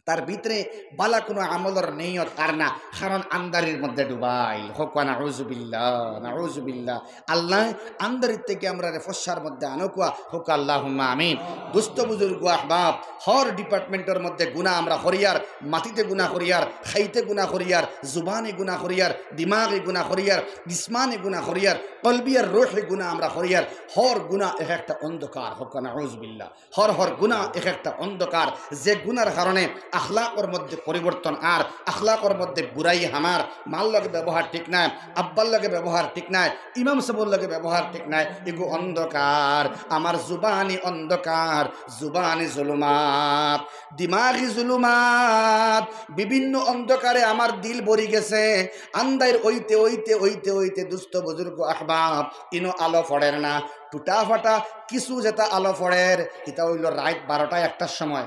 তার ভিতরে বালা কুনু আমলর নিয়ত আর না, কারণ আন্দারির মধ্যে ডুবাইল। কউক্কা নাউজুবিল্লাহ, নাউজুবিল্লাহ। আল্লাহ আন্দারির থাকি আমরারে ফর্সার মধ্যে আনউক্কা, কউক্কা আল্লাহুম্মা আমিন। দোস্ত বুজুর্গ আহবাব, হর ডিপার্টমেন্টর মধ্যে গুনা আমরা করিয়ার, মাটিতে গুনা করিয়ার, খাইতে গুনা করিয়ার, জুবানে গুনা করিয়ার, দিমাগে গুনা করিয়ার, জিসমানে গুনা করিয়ার, কলবি আর রুহে গুনা আমরা করিয়ার। হর গুনা এক একটা অন্ধকার, কউক্কা নাউজুবিল্লাহ। হর হর গুনা এক একটা অন্ধকার, যে গুনার কারণে আখলাকর মধ্যে পরিবর্তন আর আখলাকর মধ্যে বুরাই হামার, মার লগে ব্যবহার ঠিক নায়, আব্বার লগে ব্যবহার ঠিক নায়, ইমাম সাবর লগে ব্যবহার ঠিক নায়, ইগু অন্ধকার। আমার জুবানি অন্ধকার, জুবানি জুলুমাত, দিমাগি জুলুমাত, বিভিন্ন অন্ধকারে আমার দিল ভরি গেছে। আন্দাইর অইতে অইতে অইতে অইতে দুস্ত বুজুর্গ আহবাব, ইনো আলো ফড়ের না, টুটা ফাটা কিছু যেটা আলো ফড়ের, ইটা অইলো রাইত বারোটা একটার সময়,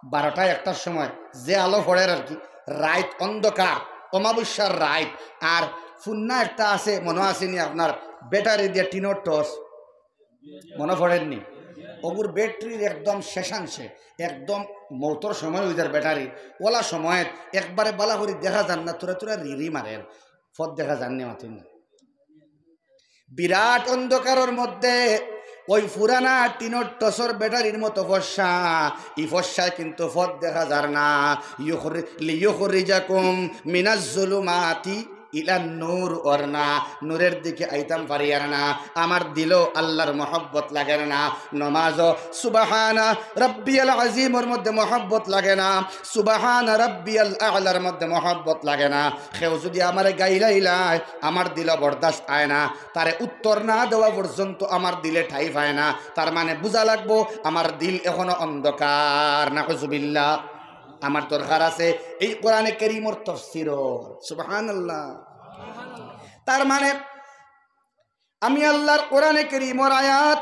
বারোটা একটার সময় যে আলো ফড়ের আর কি, রাইত অন্ধকার, অমাবস্যার রাইত। আর ফুন্না একটা আছে, মনো আছে নি আপনার, ব্যাটারি দিয়া টিনর টর্চ, মনো ফড়ের নি? অগুর ব্যাটারির একদম শেষাংশে, একদম মৌতর সময় অই যার ব্যাটারি, অলা সময়ত একবারে বালা করি দেখা যার না, থুড়া থুড়া রিরি মারের, পথ দেখা যার নি মাতিন না। বিরাট অন্ধকারর মধ্যে ওই পুরানা টিনর টর্চর ব্যাটারির মতো ফর্সা, ই ফর্সায় কিন্তু পথ দেখা যার না। ইউখরি-, লিইউখরিজাকুম মিনাজ জুলুমাতি ইলান নূর অর না, নূরের দিকে আইতাম পারিয়ার না। আমার দিলো আল্লাহর মহব্বত লাগের না। নমাজো সুবহানা রাব্বিয়াল আজিমর মধ্যে মহব্বত লাগে না, সুবহানা রাব্বিয়াল আ'লার মধ্যে মহব্বত লাগে না। কেউ যদি আমারে গাইলাইলায়, আমার দিলো বরদাস্ত আয় না। তারে উত্তর না দেওয়া পর্যন্ত আমার দিলে ঠাই পায় না। তার মানে বুঝা লাগবো, আমার দিল এখনো অন্ধকার। নাউজুবিল্লাহ। আমার দরকার আছে এই কোরআনে কারীমর তফসিরর। সুবহানাল্লাহ। তার মানে আমি আল্লাহর কোরআনে কারীমর আয়াত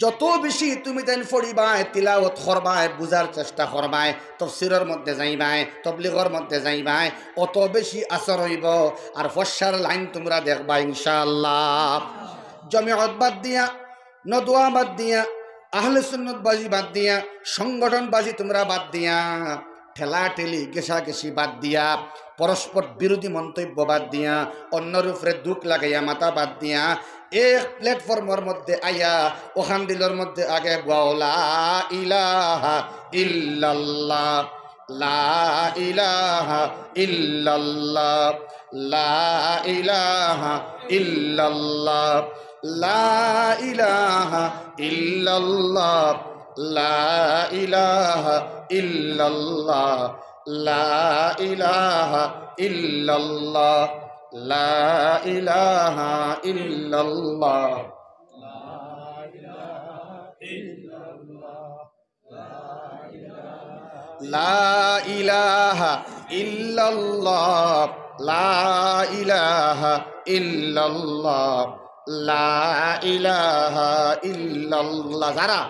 যত বেশি তুমি তাইন পড়িবায়, তিলাওয়াত করবায়, বুঝার চেষ্টা করবায়, তফসিরর মধ্যে যাইবায়, তবলিগর মধ্যে যাইবায়, অত বেশি আসর অইবো। আর ফর্সার লাইন তুমরা দেখবায় ইনশাআল্লাহ। জমিয়ত বাদ দিয়া, নদওয়া বাদ দিয়া, আহলে সুন্নতবাজি বাদ দিয়া, সংগঠনবাজি তুমরা বাদ দিয়া, ঠেলাঠেলি, ঘেষাঘেষি বাদ দিয়া, পরস্পর বিরোধী মন্তব্য বাদ দিয়া, অন্যর উপরে দুখ লাগাইয়া মাথা বাদ দিয়া, এক প্ল্যাটফর্মর মধ্যে আইয়া, অখান দিলর মধ্যে আগে বও, লা ইলাহা ইল্লাল্লাহ, লা ইলাহা ইল্লাল্লাহ, লা ইলাহা ইল্লাল্লাহ, লা ইলাহা ইল্লাল্লাহ, লা ইলাহা ইল্লাল্লাহ, লা ইলাহা ইল্লাল্লাহ, লা ইলাহা ইল্লাল্লাহ। লা ইলাহা ইল্লাল্লাহ, লা ইলাহা ইল্লাল্লাহ, লা ইলাহা ইল্লাল্লাহ। যারা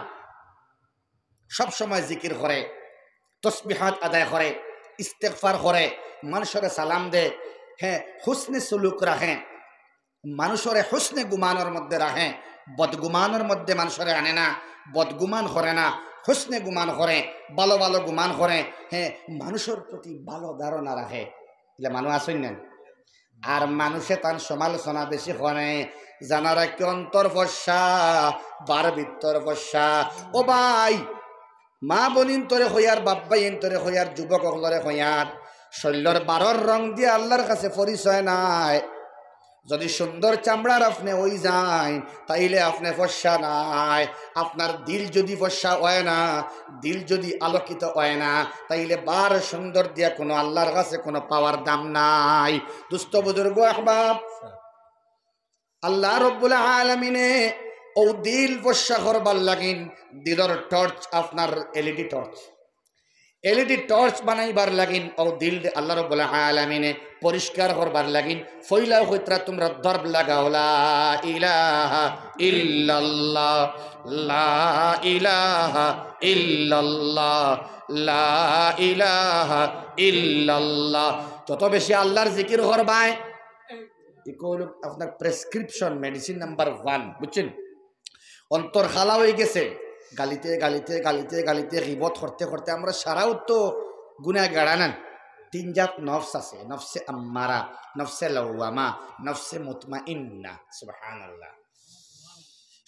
সব সময় জিকির করে, তসবিহাত আদায় করে, ইস্তেগফার করে, মানুষরে সালাম দে, হ্যাঁ, হুসনে সুলুক রাখে, মানুষরে হুসনে গুমানর মধ্যে রাখে, বদগুমানর মধ্যে মানুষরে আনে না, বদগুমান করে না, হুসনে গুমান করে, ভালো ভালো গুমান করে, হ্যাঁ, মানুষর প্রতি ভালো ধারণা রাখে। ইলা মানুষ আছইন না? আর মানুষে তান সমালোচনা বেশি করে, জানা রাখি অন্তর ফর্সা, বার ভিতর ফর্সা। ও ভাই, মা বইন তোরে কইয়ার, বাপ ভাইন তোরে কইয়ার, যুবক অকলরে কইয়ার, শরীলর বারর রং দিয়া আল্লাহর কাছে পরিচয় নাই। যদি সুন্দর চামড়ার আপনে অই যাইন, তাইলে আপনে ফর্সা নায়। আপনার দিল যদি ফর্সা অয় না, দিল যদি আলোকিত অয় না, তাইলে বার সুন্দর দিয়া কোনো আল্লাহর কাছে কোনো পাওয়ার দাম নাই। দুস্ত বুজুর্গ আহবাব, আল্লাহ রব্বুল আলামিনে অউ দিল ফর্সা করবার লাগিন দিলর টর্চ, আপনার এলইডি টর্চ, এলইডি টর্চ বানাইবার লাগিন অউ দিলরে আল্লাহ রব্বুল আলামিনে পরিষ্কার করবার লাগিন পয়লাউ কইতরা তুমরা দরব লাগাও, লা ইলাহা ইল্লাল্লাহ, লা ইলাহা ইল্লাল্লাহ, লা ইলাহা ইল্লাল্লাহ। যত বেশি আল্লাহর জিকির করবায়, ইকো অইলো আপনার প্রেসক্রিপশন মেডিসিন নাম্বার ওয়ান, বুঝছইন? অন্তর খালা অই গেছে, গালিতে গালিতে গালিতে গালিতে, গিবত করতে করতে আমরা সারাউ তো গুনাগার। তিন জাত নফস আছে, নফসে আম্মারা, নফসে লাওয়ামা, নফসে মুতমাইন্না। সুবহানাল্লাহ।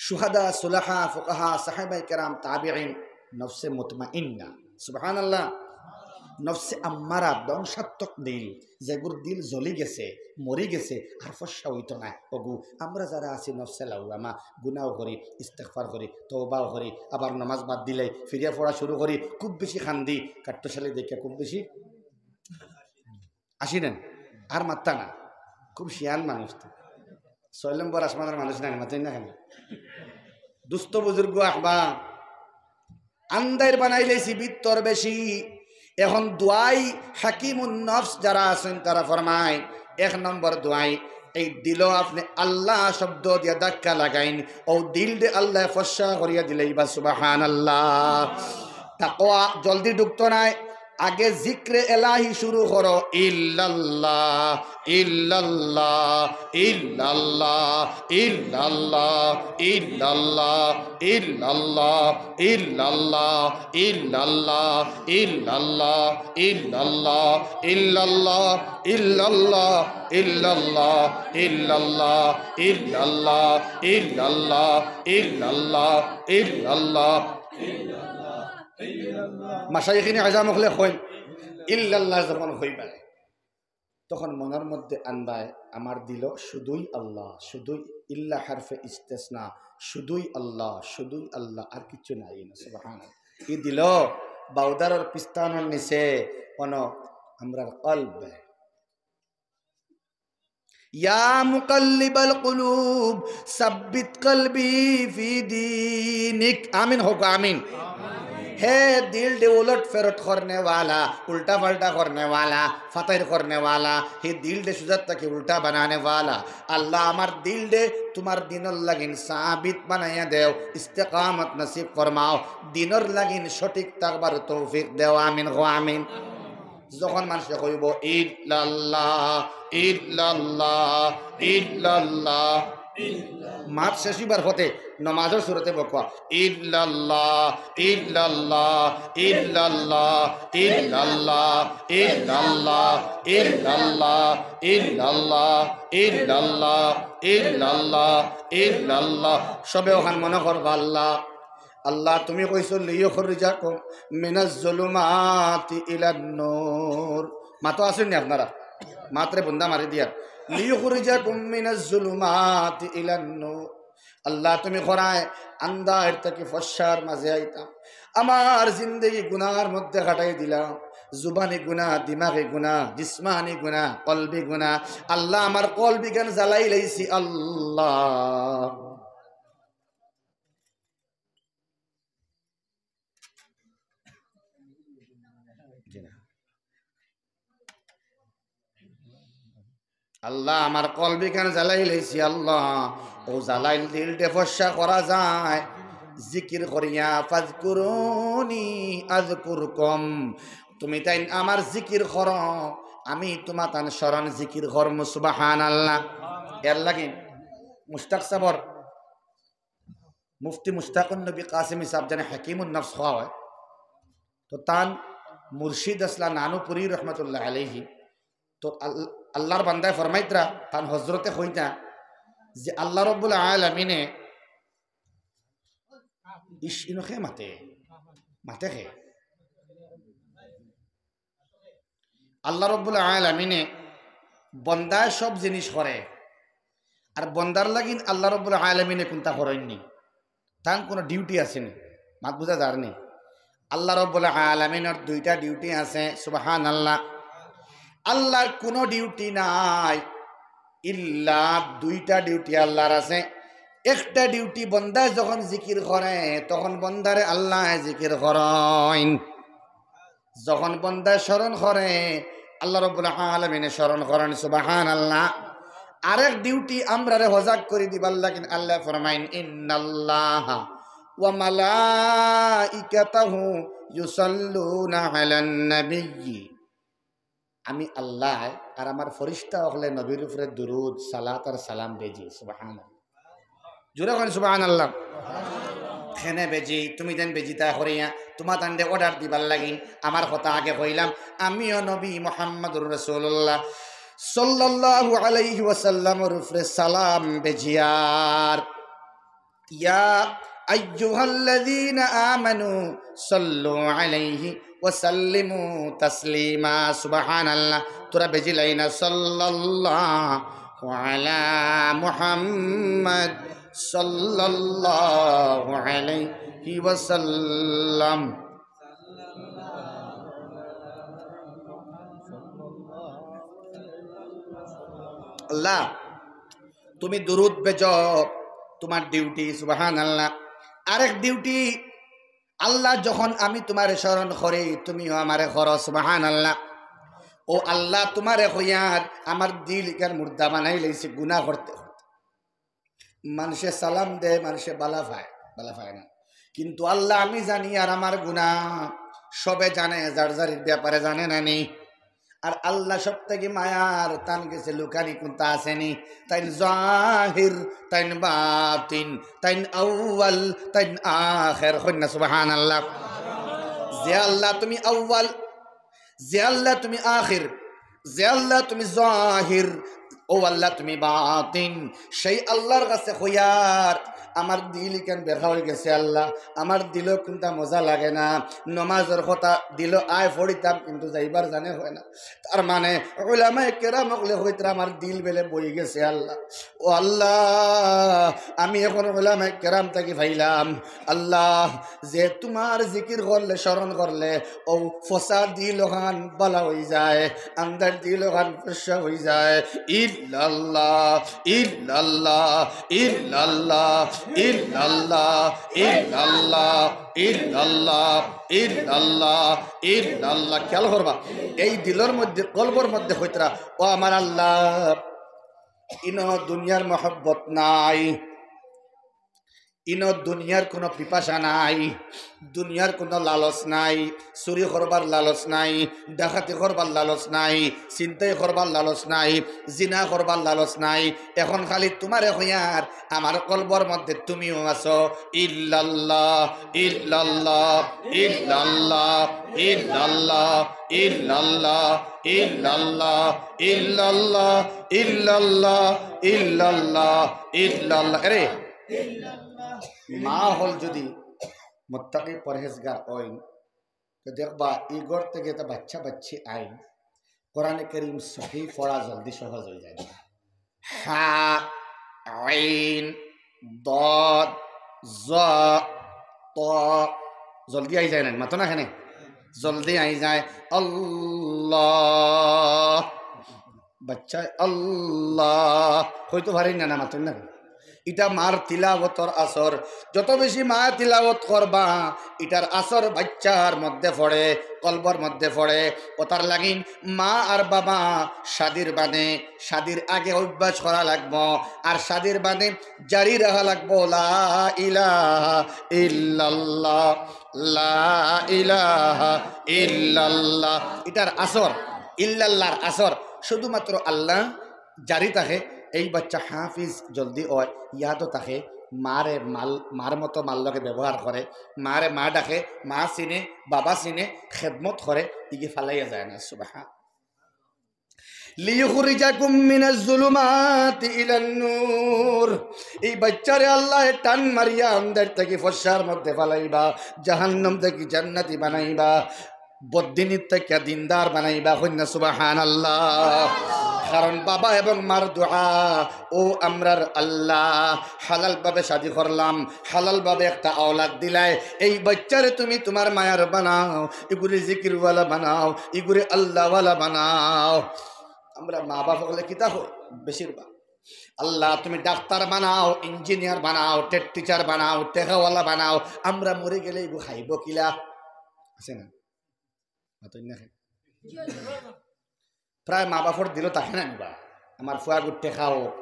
শুহাদা, সুলাহা, ফুকাহা, সাহাবায়ে কেরাম, তাবিঈন, নফসে মুতমাইন্না। সুবহানাল্লাহ। নফসে আম্মারা, ধ্বংসাত্মক দিল, যেগুর দিল জ্বলি গেছে, মরি গেছে, আর ফর্সা অইতো নায়। অগু, আমরা যারা আছি নফসে লাওয়ামা, গুনাও করি, ইস্তেগফার করি, তওবাও করি, আবার নমাজ বাদ দিলাই ফিরিয়া পড়া শুরু করি, খুব বেশি কান্দি, কাট্টুশালি দেখিয়া খুব বেশি আসি না, আর মাত্তা না, খুব শিয়ান মানুষ তো। ছয় নম্বর আসমানর মানুষ না, মাতইন না কেনে? দুস্ত বুজুর্গ আহবাব, আন্দাইর বানাইলাইছি ভিতর বেশি। এখন দোয়াই হাকিমুন নফস যারা আছইন তারা ফরমাইন, এক নম্বর দোয়াই, এই দিলো আপনে আল্লাহ শব্দ দিয়া ধাক্কা লাগাইন, অউ দিলরে আল্লায় ফর্সা করিয়া দিলাইবা। সুবহানাল্লাহ। তাকওয়া জলদি ঢুকতো নায়, আগে জিক্রে এলাহি শুরু করো, ইল্লাল্লাহ, ইল্লাল্লাহ, ইল্লাল্লাহ, ইল্লাল্লাহ, ইল্লাল্লাহ, ইল্লাল্লাহ, ইল্লাল্লাহ, ইল্লাল্লাহ, ইল্লাল্লাহ, ইল্লাল্লাহ, ইল্লাল্লাহ, ইল্লাল্লাহ, ইল্লাল্লাহ, ইল্লাল্লাহ, ইল্লাল্লাহ, ইল্লাল্লাহ, ইল্লাল্লাহ। মাশায়েখিনে আজাম অকলে কইন, ইল্লাল্লাহ যখন কইবা, তখন মনর মধ্যে আনবায়, আমার দিলো শুধুই আল্লাহ, শুধুই, ইল্লা হারফে ইস্তেসনা, শুধুই আল্লাহ, শুধুই আল্লাহ, আর কিচ্ছু নাই না। সুবহানাল্লাহ। ই দিলো বাউদারর পিস্তানর নিচে অনো আমরার কলব। ইয়া মুকাল্লিবাল কুলুব, সাব্বিত কলবি ফি দীনিক। আমিন কউক্কা, আমিন। হে দিলরে উলট ফেরত করনেওয়ালা, উল্টা পাল্টা করনেওয়ালা, ফাতাইর করনেওয়ালা, হে দিলরে সুজাত থাকি উল্টা বানানেওয়ালা। আল্লাহ, আমার দিলরে তুমার দিনর লাগিন সাবিত বানাইয়া দেও, ইস্তেকামত নসিব ফরমাও, দিনর লাগিন সঠিক থাকবার তৌফিক দেও। আমিন, কও আমিন। যখন মানষে কইবো, "ইল্লাল্লাহ, ইল্লাল্লাহ, ইল্লাল্লাহ।" মাত শেষ অইবার পথে নমাজর সুরতে বকবা, "ইল্লাল্লাহ, ইল্লাল্লাহ, ইল্লাল্লাহ, ইল্লাল্লাহ, ইল্লাল্লাহ, ইল্লাল্লাহ, ইল্লাল্লাহ, ইল্লাল্লাহ, ইল্লাল্লাহ, ইল্লাল্লাহ।" সবে অখান মনো করবা, আল্লাহ, আল্লাহ, তুমি কইছো, "লিইখরিজাকুম মিনাজ জুলুমাতি ইলান নূর।" মাতো আছইন নি আপনারা? মাতরে বুন্দা মারি দিয়ার। "লিইখরিজাকুম মিনাজ জুলুমাতি ইলান নূর।" আল্লাহ, তুমি কইরায় আন্দাইর থাকি ফর্সার মাঝে আইতাম। আমার জিন্দেগি গুনার মধ্যে কাটাই দিলাম। জুবানি গুনা, দিমাগি গুনা, জিসমানি গুনা, কলবি গুনা। আল্লাহ, আমার কলবিখান জ্বালাইলাইছি, আল্লাহ। জি না। আল্লাহ, আমার কলবিখান জ্বালাইলাইছি, আল্লাহ। অউ জ্বালাইল দিলরে ফর্সা করা যায় জিকির করিয়া, "ফাজকুরুনি আযকুরকুম।" তুমিতাইন আমার জিকির করো, আমি তুমাতান স্মরণ জিকির করমু। সুবহানাল্লাহ। এরলাগি মুশতাক সাবর মুফতি মুশতাকুন নবী কাসেমী সাব যেন হাকিমুন নফস কওয়া অয়। তো তান মুর্শিদ আছলা নানুপুরী রহমতুল্লাহ আলাইহি। তো আল-, আল্লাহর বান্দায় ফরমাইতরা, তান হজরতে কইতা যে আল্লাহ রব্বুল আলামিনে ইশ ইনো কে মাতে, মাতে কে? আল্লাহ রব্বুল আলামিনে বন্দায় সব জিনিস করে, আর বন্দার লাগিন আল্লাহ রব্বুল আলামিনে কুনতা করইন নি? তান কুনু ডিউটি আছে নি? মাত বুঝা যার নি? আল্লাহ রব্বুল আলামিনর দুইটা ডিউটি আছে। সুবহানাল্লাহ। আল্লাহর কুনু ডিউটি নাই, ইল্লা দুইটা ডিউটি আল্লাহর আছে। একটা ডিউটি বন্দায় যখন জিকির করে, তখন বন্দারে আল্লায় জিকির করইন। যখন বন্দায় স্মরণ করে, আল্লাহ রব্বুল আলামিনে স্মরণ করইন। সুবহানাল্লাহ। আরেক ডিউটি আমরারে হজাগ করি দিবার লাগিন আল্লায় ফরমাইন, "ইন্নাল্লাহা ওয়া মালাইকাতাহু ইউসাল্লুনা আলান নাবিয়্যি।" আমি আল্লায় আর আমার ফিরিস্তা অকলে নবীর উপরে দুরুদ, সালাত আর সালাম বেজি। সুবহানাল্লাহ। জোরে কইন সুবহানাল্লাহ। কেনে বেজি, তুমিতাইন বেজিতা করিয়া, তুমাতানরে অর্ডার দিবার লাগিন। আমার কথা আগে কইলাম, আমিও নবী মুহাম্মদুর রাসূলুল্লাহ সাল্লাল্লাহু আলাইহি ওয়াসাল্লামর উপরে সালাম বেজিয়ার। ইয়া আইয়ুহাল্লাযীনা আমানু সাল্লু আলাইহি ওয়া সাল্লিমু তাসলিমা। সুবহানাল্লাহ। তোরা বেজিলাইনা সাল্লাল্লাহু আলা মুহাম্মদ সাল্লাল্লাহু আলাইহি ওয়া সাল্লাম। আল্লাহ, তুমি দুরুদ বেজো, তুমার ডিউটি, সুবহানাল্লাহ। আরেক ডিউটি, আল্লাহ, যখন আমি তুমারে স্মরণ করি, তুমিও আমারে করো, সুবহানাল্লাহ। ও আল্লাহ, তুমারে কইয়ার আমার দিল ইখান মুর্দা বানাইলাইছি গুনা করতে করতে। মানষে সালাম দে, মানষে বালা পায়, বালা পায় না। কিন্তু আল্লাহ, আমি জানি আর আমার গুনা, সবে জানে, যার যারির ব্যাপারে জানে না নি। আর আল্লাহ সব থাকি মায়ার, তান গেছে লুকানি কুনতা আছে নি। তাইন জাহির, তাইন বাতিন, তাইন আউয়াল, তাইন আখের। কইন না সুবহানাল্লাহ। যে আল্লাহ তুমি আউয়াল, যে আল্লাহ তুমি আখির, যে আল্লাহ তুমি জাহির, ও আল্লাহ তুমি বাতিন, সেই আল্লাহর কাছে কইয়ার, আমার দিল ইখান বেকা অইগেছে আল্লাহ, আমার দিলো কুনতা মজা লাগে না, নমাজর কথা দিলো আয় পড়িতাম, কিন্তু যাইবার জানে হয় না। তার মানে উলামায়ে কেরাম অকলে কইতরা আমার দিল বেলে বই গেছে আল্লাহ। ও আল্লাহ, আমি এখন উলামায়ে কেরাম থাকি পাইলাম, আল্লাহ, যে তুমার জিকির করলে, স্মরণ করলে, ও ফসা দিল অখান বালা অই যায়, আন্দাইর দিল অখান ফর্সা অই যায়। ইল্লাল্লাহ, ইল্লাল্লাহ, ইল্লাল্লাহ, ইল্লাল্লাহ, ইল্লাল্লাহ, ইল্লাল্লাহ, ইল্লাল্লাহ, ইল্লাল্লাহ। খেয়াল করবা, এই দিলর মধ্যে, কলবর মধ্যে কইতরা, "ও আমার আল্লাহ, ইনো দুনিয়ার মহব্বত নাই, ইনো দুনিয়ার কোনো পিপাসা নাই, দুনিয়ার কোনো লালচ নাই, চুরি করবার লালচ নাই, ডাকাতি করবার লালচ নাই, ছিনতাই করবার লালচ নাই, জিনা করবার লালচ নাই। এখন খালি তুমারে কইয়ার, আমার কলবর মধ্যে তুমিও আছো।" ইল্লাল্লাহ, ইল্লাল্লাহ, ইল্লাল্লাহ, ইল্লাল্লাহ, ইল্লাল্লাহ, ইল্লাল্লাহ, ইল্লাল্লাহ, ইল্লাল্লাহ, ইল্লাল্লাহ, ইল্লাল্লাহ। এরে, মা অকল যদি মুত্তাকি পরহেজগার অইন, তো দেখবা, ই ঘর থাকি একটা বাচ্চা বাচ্চি আইন, কোরআনে করিম সহি পড়া জলদি সহজ অই যায়। হা, আইন, দদ, জ, ত, জলদি আই যায় না, মাতো না কেনে? জলদি আই যায়। আল্লাহ, বাচ্চায় আল্লাহ কইতো পারইন না, না মাতইন না। ইটা মার তিলাওতর আসর। যত বেশি মা তিলাওত করবা, ইটার আসর বাচ্চার মধ্যে পড়ে, কলবর মধ্যে পড়ে। অতার লাগিন মা আর বাবা শাদির বাদে, শাদির আগে অভ্যাস করা লাগবো, আর শাদির বাদে জারি রাখা লাগবো লা ইলাহা ইল্লাল্লাহ, লা ইলাহা ইল্লাল্লাহ। ইটার আসর, ইল্লাল্লাহর আসর শুধুমাত্র আল্লাহ জারি থাকে। এই বাচ্চা হাফিজ জলদি অয়, ইয়াদও থাকে, মারে মাল, মার মতো মার লগে ব্যবহার করে, মারে মা ডাকে, মা চিনে, বাবা চিনে, খেদমত করে, ইগি ফালাইয়া যায় না। সুবহান। লিইখরিজাকুম মিনাজ জুলুমাতি ইলান নূর। এই বাচ্চারে আল্লায় টান মারিয়া আন্দার থাকি ফর্সার মধ্যে ফালাইবা, জাহান্নাম থাকি জান্নাতি বানাইবা, বদ্দিনীর থাকি দিনদার বানাইবা। কইন না সুবহানাল্লাহ। কারণ বাবা এবং মার দোয়া, "ও আমরার আল্লাহ, হালালভাবে শাদি করলাম, হালালভাবে একটা আওলাদ দিলায়, এই বাচ্চারে তুমি তুমার মায়ার বানাও, ইগুরে জিকিরওয়ালা বানাও, ইগুরে আল্লাহওয়ালা বানাও।" আমরা মা বাপ অকলে কিতা কই? বেশিরভাগ, "আল্লাহ, তুমি ডাক্তার বানাও, ইঞ্জিনিয়ার বানাও, টেট টিচার বানাও, টেকাওয়ালা বানাও, আমরা মরি গেলে ইগু খাইবো কিলা?" আছে না? মাতইন না কেনে? প্রায় মা বাপর দিলও থাকে না বা, "আমার ফুয়াগুর টেকা অউক,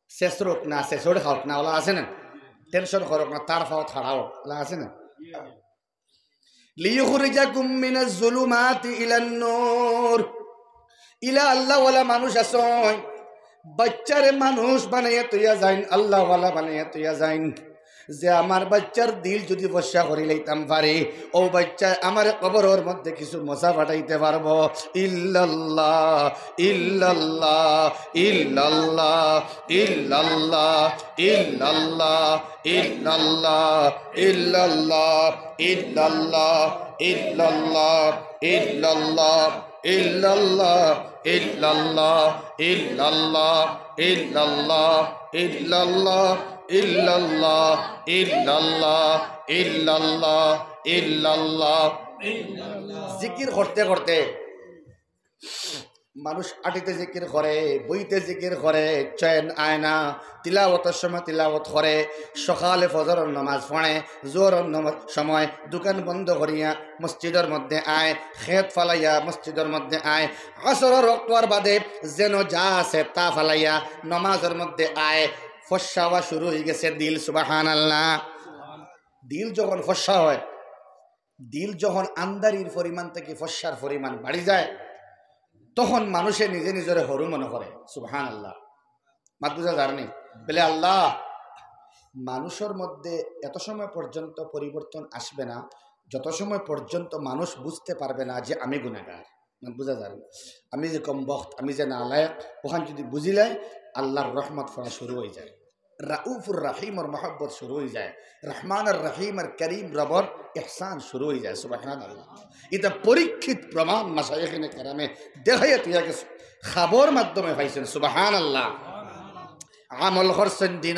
শেষরুক না, শেষর খাউক না", অলা আছে না? টেনশন করুক না, তার ফাও থাড়াও, অলা আছে না? লিইখরিজাকুম মিনাজ জুলুমাতি ইলান নূর। ইলা আল্লাহওয়ালা মানুষ আছইন, বাচ্চারে মানুষ বানাইয়া তইয়া যাইন, আল্লাহওয়ালা বানাইয়া তইয়া যাইন। যে আমার বাচ্চার দিল যদি ফর্সা করি লইতাম পারি, অউ বাচ্চায় আমার কবরর মধ্যে কিছু মজা পাঠাইতে পারবো। ইল্লাল্লাহ, ইল্লাল্লাহ, ইল্লাল্লাহ, ইল্লাল্লাহ, ইল্লাল্লাহ, ইল্লাল্লাহ, ইল্লাল্লাহ, ইল্লাল্লাহ, ইল্লাল্লাহ, ইল্লাল্লাহ, ইল্লাল্লাহ, ইল্লাল্লাহ, ইল্লাল্লাহ, ইল্লাল্লাহ, ইল্লাল্লাহ, ইল্লাল্লাহ, ইল্লাল্লাহ, ইল্লাল্লাহ। জিকির করতে করতে মানুষ আটিতে জিকির করে, বইতে জিকির করে, চৈন আয় না। তিলাওতর সময় তিলাওত করে, সকালে ফজরর নামাজ পড়ে, জোহরর নামাজ সময় দোকান বন্ধ করিয়া মসজিদর মধ্যে আয়, খেত ফালাইয়া মসজিদর মধ্যে আয়, আসরর ওয়াক্তর বাদে যেন যা আছে তা ফালাইয়া নামাজর মধ্যে আয়। ফর্সা অওয়া শুরু অই গেছে দিল, সুবহানাল্লাহ। দিল যখন ফর্সা অয়, দিল যখন আন্দারির পরিমাণ থাকি ফর্সার পরিমাণ বাড়ি যায়, তখন মানুষে নিজে নিজরে হুরু মনে করে। সুবহানাল্লাহ। মাত বুঝা যার নি? বলে, "আল্লাহ, মানুষর মধ্যে এত সময় পর্যন্ত পরিবর্তন আসবে না, যত সময় পর্যন্ত মানুষ বুঝতে পারবে না যে আমি গুনাহগার।" মাত বুঝা যার নি? আমি যে কমবখত, আমি যে নালায়েক, অখান যদি বুঝিলাই, আল্লাহর রহমত পড়া শুরু অই যায়। রাউফুর রহিমর মহব্বত শুরু অই যায়, রহমান আর রহিম আর করিম রবর ইহসান শুরু অই যায়। সুবহানাল্লাহ। ইটা পরীক্ষিত প্রমাণ মাশায়েখিনে কেরামে দেখাইয়া থইয়া গেছে, খাবর মাধ্যমে পাইছইন। সুবহানাল্লাহ। আমল করছইন দিন,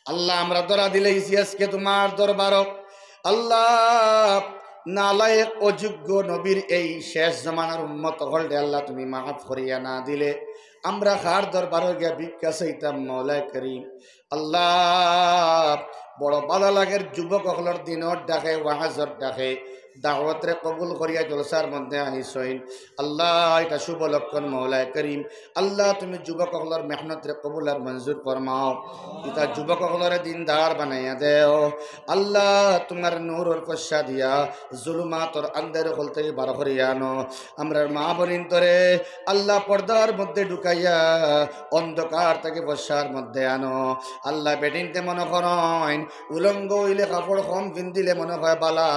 আল্লাহ, আমরা ধরা দিলাইছি আজকে তুমার দরবারো। আল্লাহ, নালায়েক অযোগ্য নবীর এই শেষ জমানার উম্মত অকলরে আল্লাহ তুমি মাফ করিয়া না দিলে আমরা কার দরবারো গিয়া ভিক্ষা চাইতাম, মাওলায় করিম? আল্লাহ, বড় ভালা লাগের যুবক অকলর দিনর ডাকে, ওয়াজর ডাকে, দাওয়াতরে কবুল করিয়া জলসার মধ্যে আইছইন। আল্লাহ, ইটা শুভ লক্ষণ, মাওলায় করিম। আল্লাহ, তুমি যুবক অকলর মেহনতরে কবুল আর মঞ্জুর ফরমাও। ইতা যুবক অকলরে দিনদার বানাইয়া দেও। আল্লাহ, তুমার নূরর ফর্শা দিয়া জুলুমাতর আন্ধার অকল থাকি বার করিয়া আনো। আমরার মা বইনতরে আল্লাহ পর্দার মধ্যে ঢুকাইয়া অন্ধকার থাকি ফর্শার মধ্যে আনো। আল্লাহ, বেটিন্তে মনো করইন উলঙ্গ অইলে কাপড় কম পিন্দিলে মনো অয় ভালা।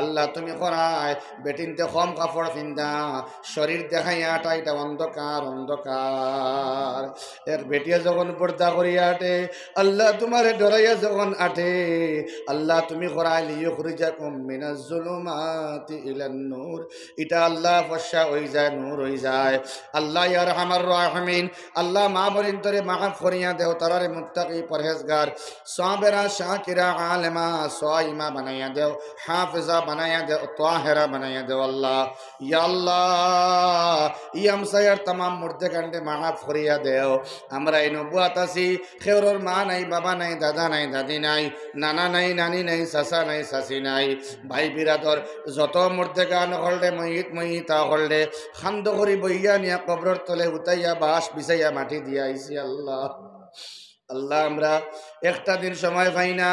আল্লাহ, তুমি করায় বেটিন্তে কম কাপড় পিন্দা, শরীর দেখাইয়া আটা, ইটা অন্ধকার, অন্ধকার। এক বেটিয়ে যখন পর্দা করিয়া আটে, আল্লাহ তুমারে ডরাইয়া যখন আটে, আল্লাহ তুমি করায় লিইউখরিজাকুম মিনাজ জুলুমাতি ইলান নূর, ইটা আল্লাহ ফর্শা অই যায়, নূর অই যায়। আল্লাহ, ইয়া আরহামার রাহিমিন, আল্লাহ, মা বইনতরে মাফ করিয়া দেও, তারারে মুত্তাকি, পরহেজগার, সাবিরা, শাকিরা, আলেমা, সাইমা বানাইয়া দেও, হাফেজা বানাইয়া দেও, তাহেরা বানাইয়া দেও। আল্লাহ, ইয়া আল্লাহ, ই হামসায়ার তামাম মুর্দেগানরে মাফ করিয়া দেও। আমরা এই নবুয়াত আছি, কেউরর মা নাই, বাবা নাই, দাদা নাই, দাদি নাই, নানা নাই, নানি নাই, চাচা নাই, চাচি নাই, ভাই বিরাদর যত মুর্দেগান অকলরে, মইত মইতা অকলরে, খান্দ করি বইয়া নিয়া কবরর তলে উতাইয়া বাঁশ বিছাইয়া মাটি দিয়া আইছি আল্লাহ। আল্লাহ, আমরা একটা দিন সময় পাই না,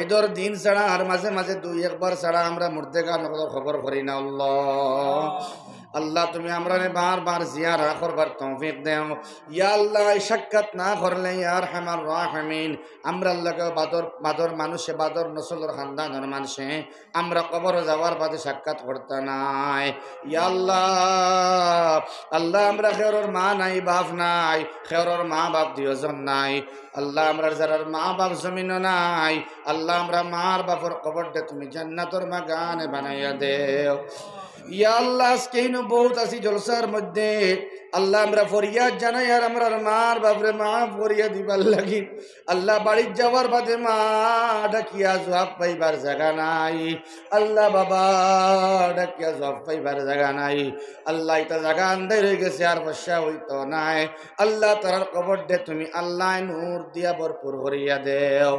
ইদর দিন ছাড়া আর মাঝে মাঝে দুই একবার ছাড়া আমরা মুর্দেগান অকলর কবর করি না আল্লাহ। আল্লাহ, তুমি আমরারে বারবার জিয়ারা করবার তৌফিক দেও। ইয়া আল্লাহ, এই সাক্ষাৎ না করলে, ইয়া আরহামার রাহিমিন, আমরার লগে বাদর, বাদর মানুষে, বাদর নসলর খান্দানর মানুষে আমরা কবরো যাওয়ার বাদে সাক্ষাৎ করতা নায়। ইয়া আল্লাহ, আল্লাহ, আমরা কেউরর মা নাই, বাপ নাই, কেউরর মা বাপ দুইজন নাই। আল্লাহ, আমরার যারার মা বাপ জমিনো নাই, আল্লাহ, আমরা মার বাপর কবররে তুমি জান্নাতর বাগানে বানাইয়া দেও। ইয়া আল্লাহ, আজকে ইনো বউত আছি জলসার মধ্যে, আল্লাহ, আমরা ফরিয়াদ জানাই আর আমরার মার বাপরে মাফ করিয়া দিবার লাগি। আল্লাহ, বাড়িত যাওয়ার বাদে মা ডাকিয়া জুয়াব পাইবার জাগা নাই। আল্লাহ, বাবা ডাকিয়া জুয়াব পাইবার জাগা নাই। আল্লাহ, ইটা জাগা আন্দাইর অই গেছে, আর ফর্শা অইতো নায়। আল্লাহ, তারার কবররে তুমি আল্লাহ নূর দিয়া ভরপুর করিয়া দেও।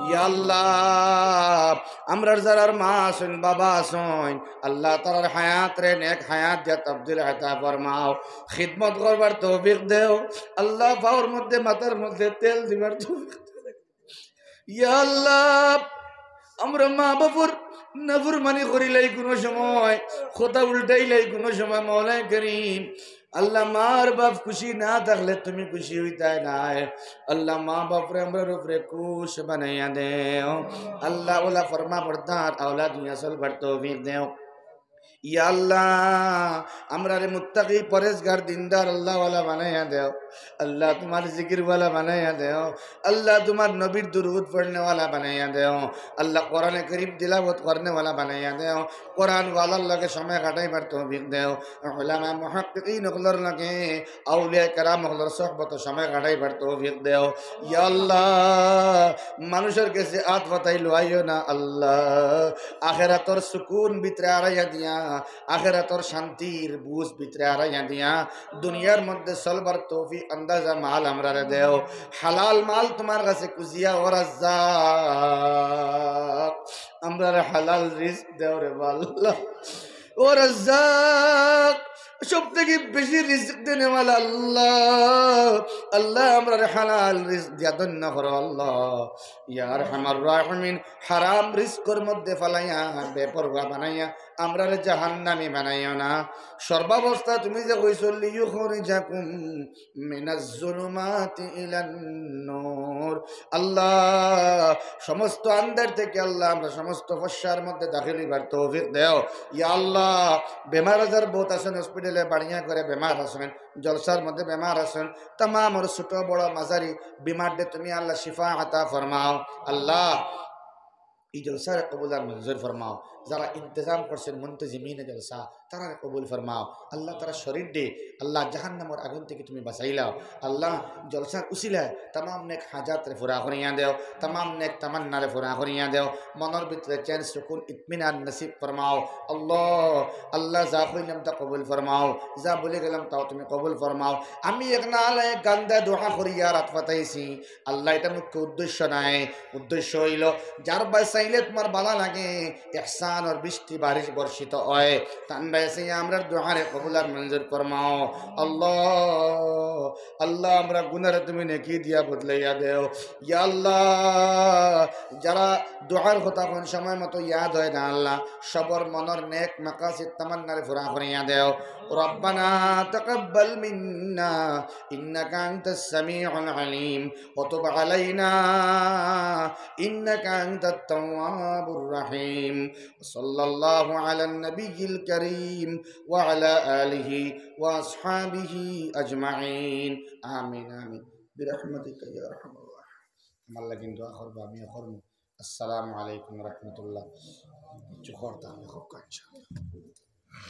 ইয়া আল্লাহ, আমরার যারার মা আছইন, বাবা আছইন, আল্লাহ, তারার হায়াতরে নেক হায়াত দিয়া তবদিল আতা ফরমাও। খিদমত করবার তৌফিক দেও। আল্লাহ, পাওর মধ্যে, মাথার মধ্যে তেল দিবার তৌফিক দেও। ইয়া আল্লাহ, আমরা মা বাপর নাফরমানি করিলাই কুনু সময়, কথা উল্টাইলাই কুনু সময়, মাওলায় করিম, আল্লাহ, মার বাপ খুশি না থাকলে তুমি খুশি অইতায় নায়। আল্লাহ, মা বাপরে আমরার উপরে খুশ বানাইয়া দেও। আল্লাহ, অউলা ফরমাবরদার আওলাদ নিয়া চলবার তৌফিক দেও। ইয়া আল্লাহ, আমরারে মুত্তাকি, পরেজগার, দিনদার, আল্লাহওয়ালা বানাইয়া দেও। আল্লাহ, তুমার জিকিরওয়ালা বানাইয়া দেও। আল্লাহ, তুমার নবীর দুরুদ পড়নেওয়ালা বানাইয়া দেও। আল্লাহ, কোরআনে করিম তিলাওয়াত করনেওয়ালা বানাইয়া দেও। কোরআনওয়ালার লগে সময় কাটাইবার তৌফিক দেও। উলামা মুহাক্কিকিন অকলর লগে, আউলিয়া কেরাম অকলর সোহবতো সময় কাটাইবার তৌফিক দেও। ইয়া আল্লাহ, মানুষর গেছে আত পাতাই লুয়াইও না আল্লাহ। আখেরাতর সুকুন ভিতরে আরাইয়া দিয়া, আখেরাতর শান্তির বুঝ ভিতরে আরাইয়া দিয়া, দুনিয়ার মধ্যে চলবার তৌফিক আন্দাজা মাল আমরারে দেও। হালাল মাল তুমার কাছে খুজিয়া, ও রাজ্জাক, আমরারে হালাল রিজক দেও রে আল্লাহ। ও রাজ্জাক, সব থাকি বেশি রিজক দেনেওয়ালা আল্লাহ। আল্লাহ, আমরারে হালাল রিজক দিয়া ধন্য করো আল্লাহ। ইয়া আরহামার রাহিমিন, হারাম রিজকর মধ্যে ফালাইয়া, বেপরোয়া বানাইয়া, আমরারে জাহান্নামী বানাইও না। সর্বাবস্থা তুমি যে কইছো, লিইউখরিজাকুম মিনাজ জুলুমাতি ইলান নূর। আল্লাহ, সমস্ত আন্ধার থাকি আল্লাহ, আমরা সমস্ত ফর্শার মধ্যে দাখিল অইবার তৌফিক দেও। ইয়া আল্লাহ, বেমার আজার বউত আছইন, হসপিটালে বাড়িয়া ঘরে বেমার আছইন, জলসার মধ্যে বেমার আছইন, তামামর ছোট বড় মাঝারি বেমাররে তুমি আল্লাহ শিফা আতা ফরমাও। আল্লাহ, ই জলসারে কবুল আর মঞ্জুর ফরমাও। যারা ইন্তেজাম করছেন মুন্তাজিমিনে জলসা, তারারে কবুল ফরমাও। আল্লাহ, তারার শরীররে আল্লাহ জাহান্নামর আগুন থাকি তুমি বাঁচাইলাও। আল্লাহ, জলসার উসিলায় তামাম নেক হাজাতরে পুরা করিয়া দেও, তামাম নেক তামান্নারে পুরা করিয়া দেও। মনর ভিতরে চ্যান, সুকুন, ইতমিনান নসিব ফরমাও। আল্লাহ, আল্লাহ, যা কইলাম তা কবুল ফরমাও, যা ভুলি গেলাম তাও তুমি কবুল ফরমাও। আমি এক নালায়েক গান্দা দোয়া করিয়া রাত ফাতাইছি। আল্লাহ, ইটা মুখ্য উদ্দেশ্য নায়। উদ্দেশ্য অইলো, যার বায় চাইলে তুমার ভালা লাগে, ইহসানর বৃষ্টি বারিশ বর্ষিত অয়, তান বায় চাইয়া আমরার দোয়ারে কবুল আর মঞ্জুর ফরমাও। আল্লাহ, আল্লাহ, আমরার গুনারে তুমি নেকি দিয়া বদলাইয়া দেও। ইয়া আল্লাহ, যারা দোয়ার কথা কোন সময় মতো ইয়াদ অয় না আল্লাহ, সবর মনর নেক মাকাসিদ তামান্নারে পুরা করিয়া দেও। ربنا تقبل منا إنك أنت السميع العليم وتب علينا إنك أنت التواب الرحيم. وصلى الله على النبي الكريم وعلى آله وأصحابه أجمعين. آمين، آمين. برحمتك يا أرحم الراحمين. আমার লাগি দোয়া করবা, আমিও করমু। আসসালামু আলাইকুম ওয়া রাহমাতুল্লাহ। কিছু করতাম, ইনশাআল্লাহ।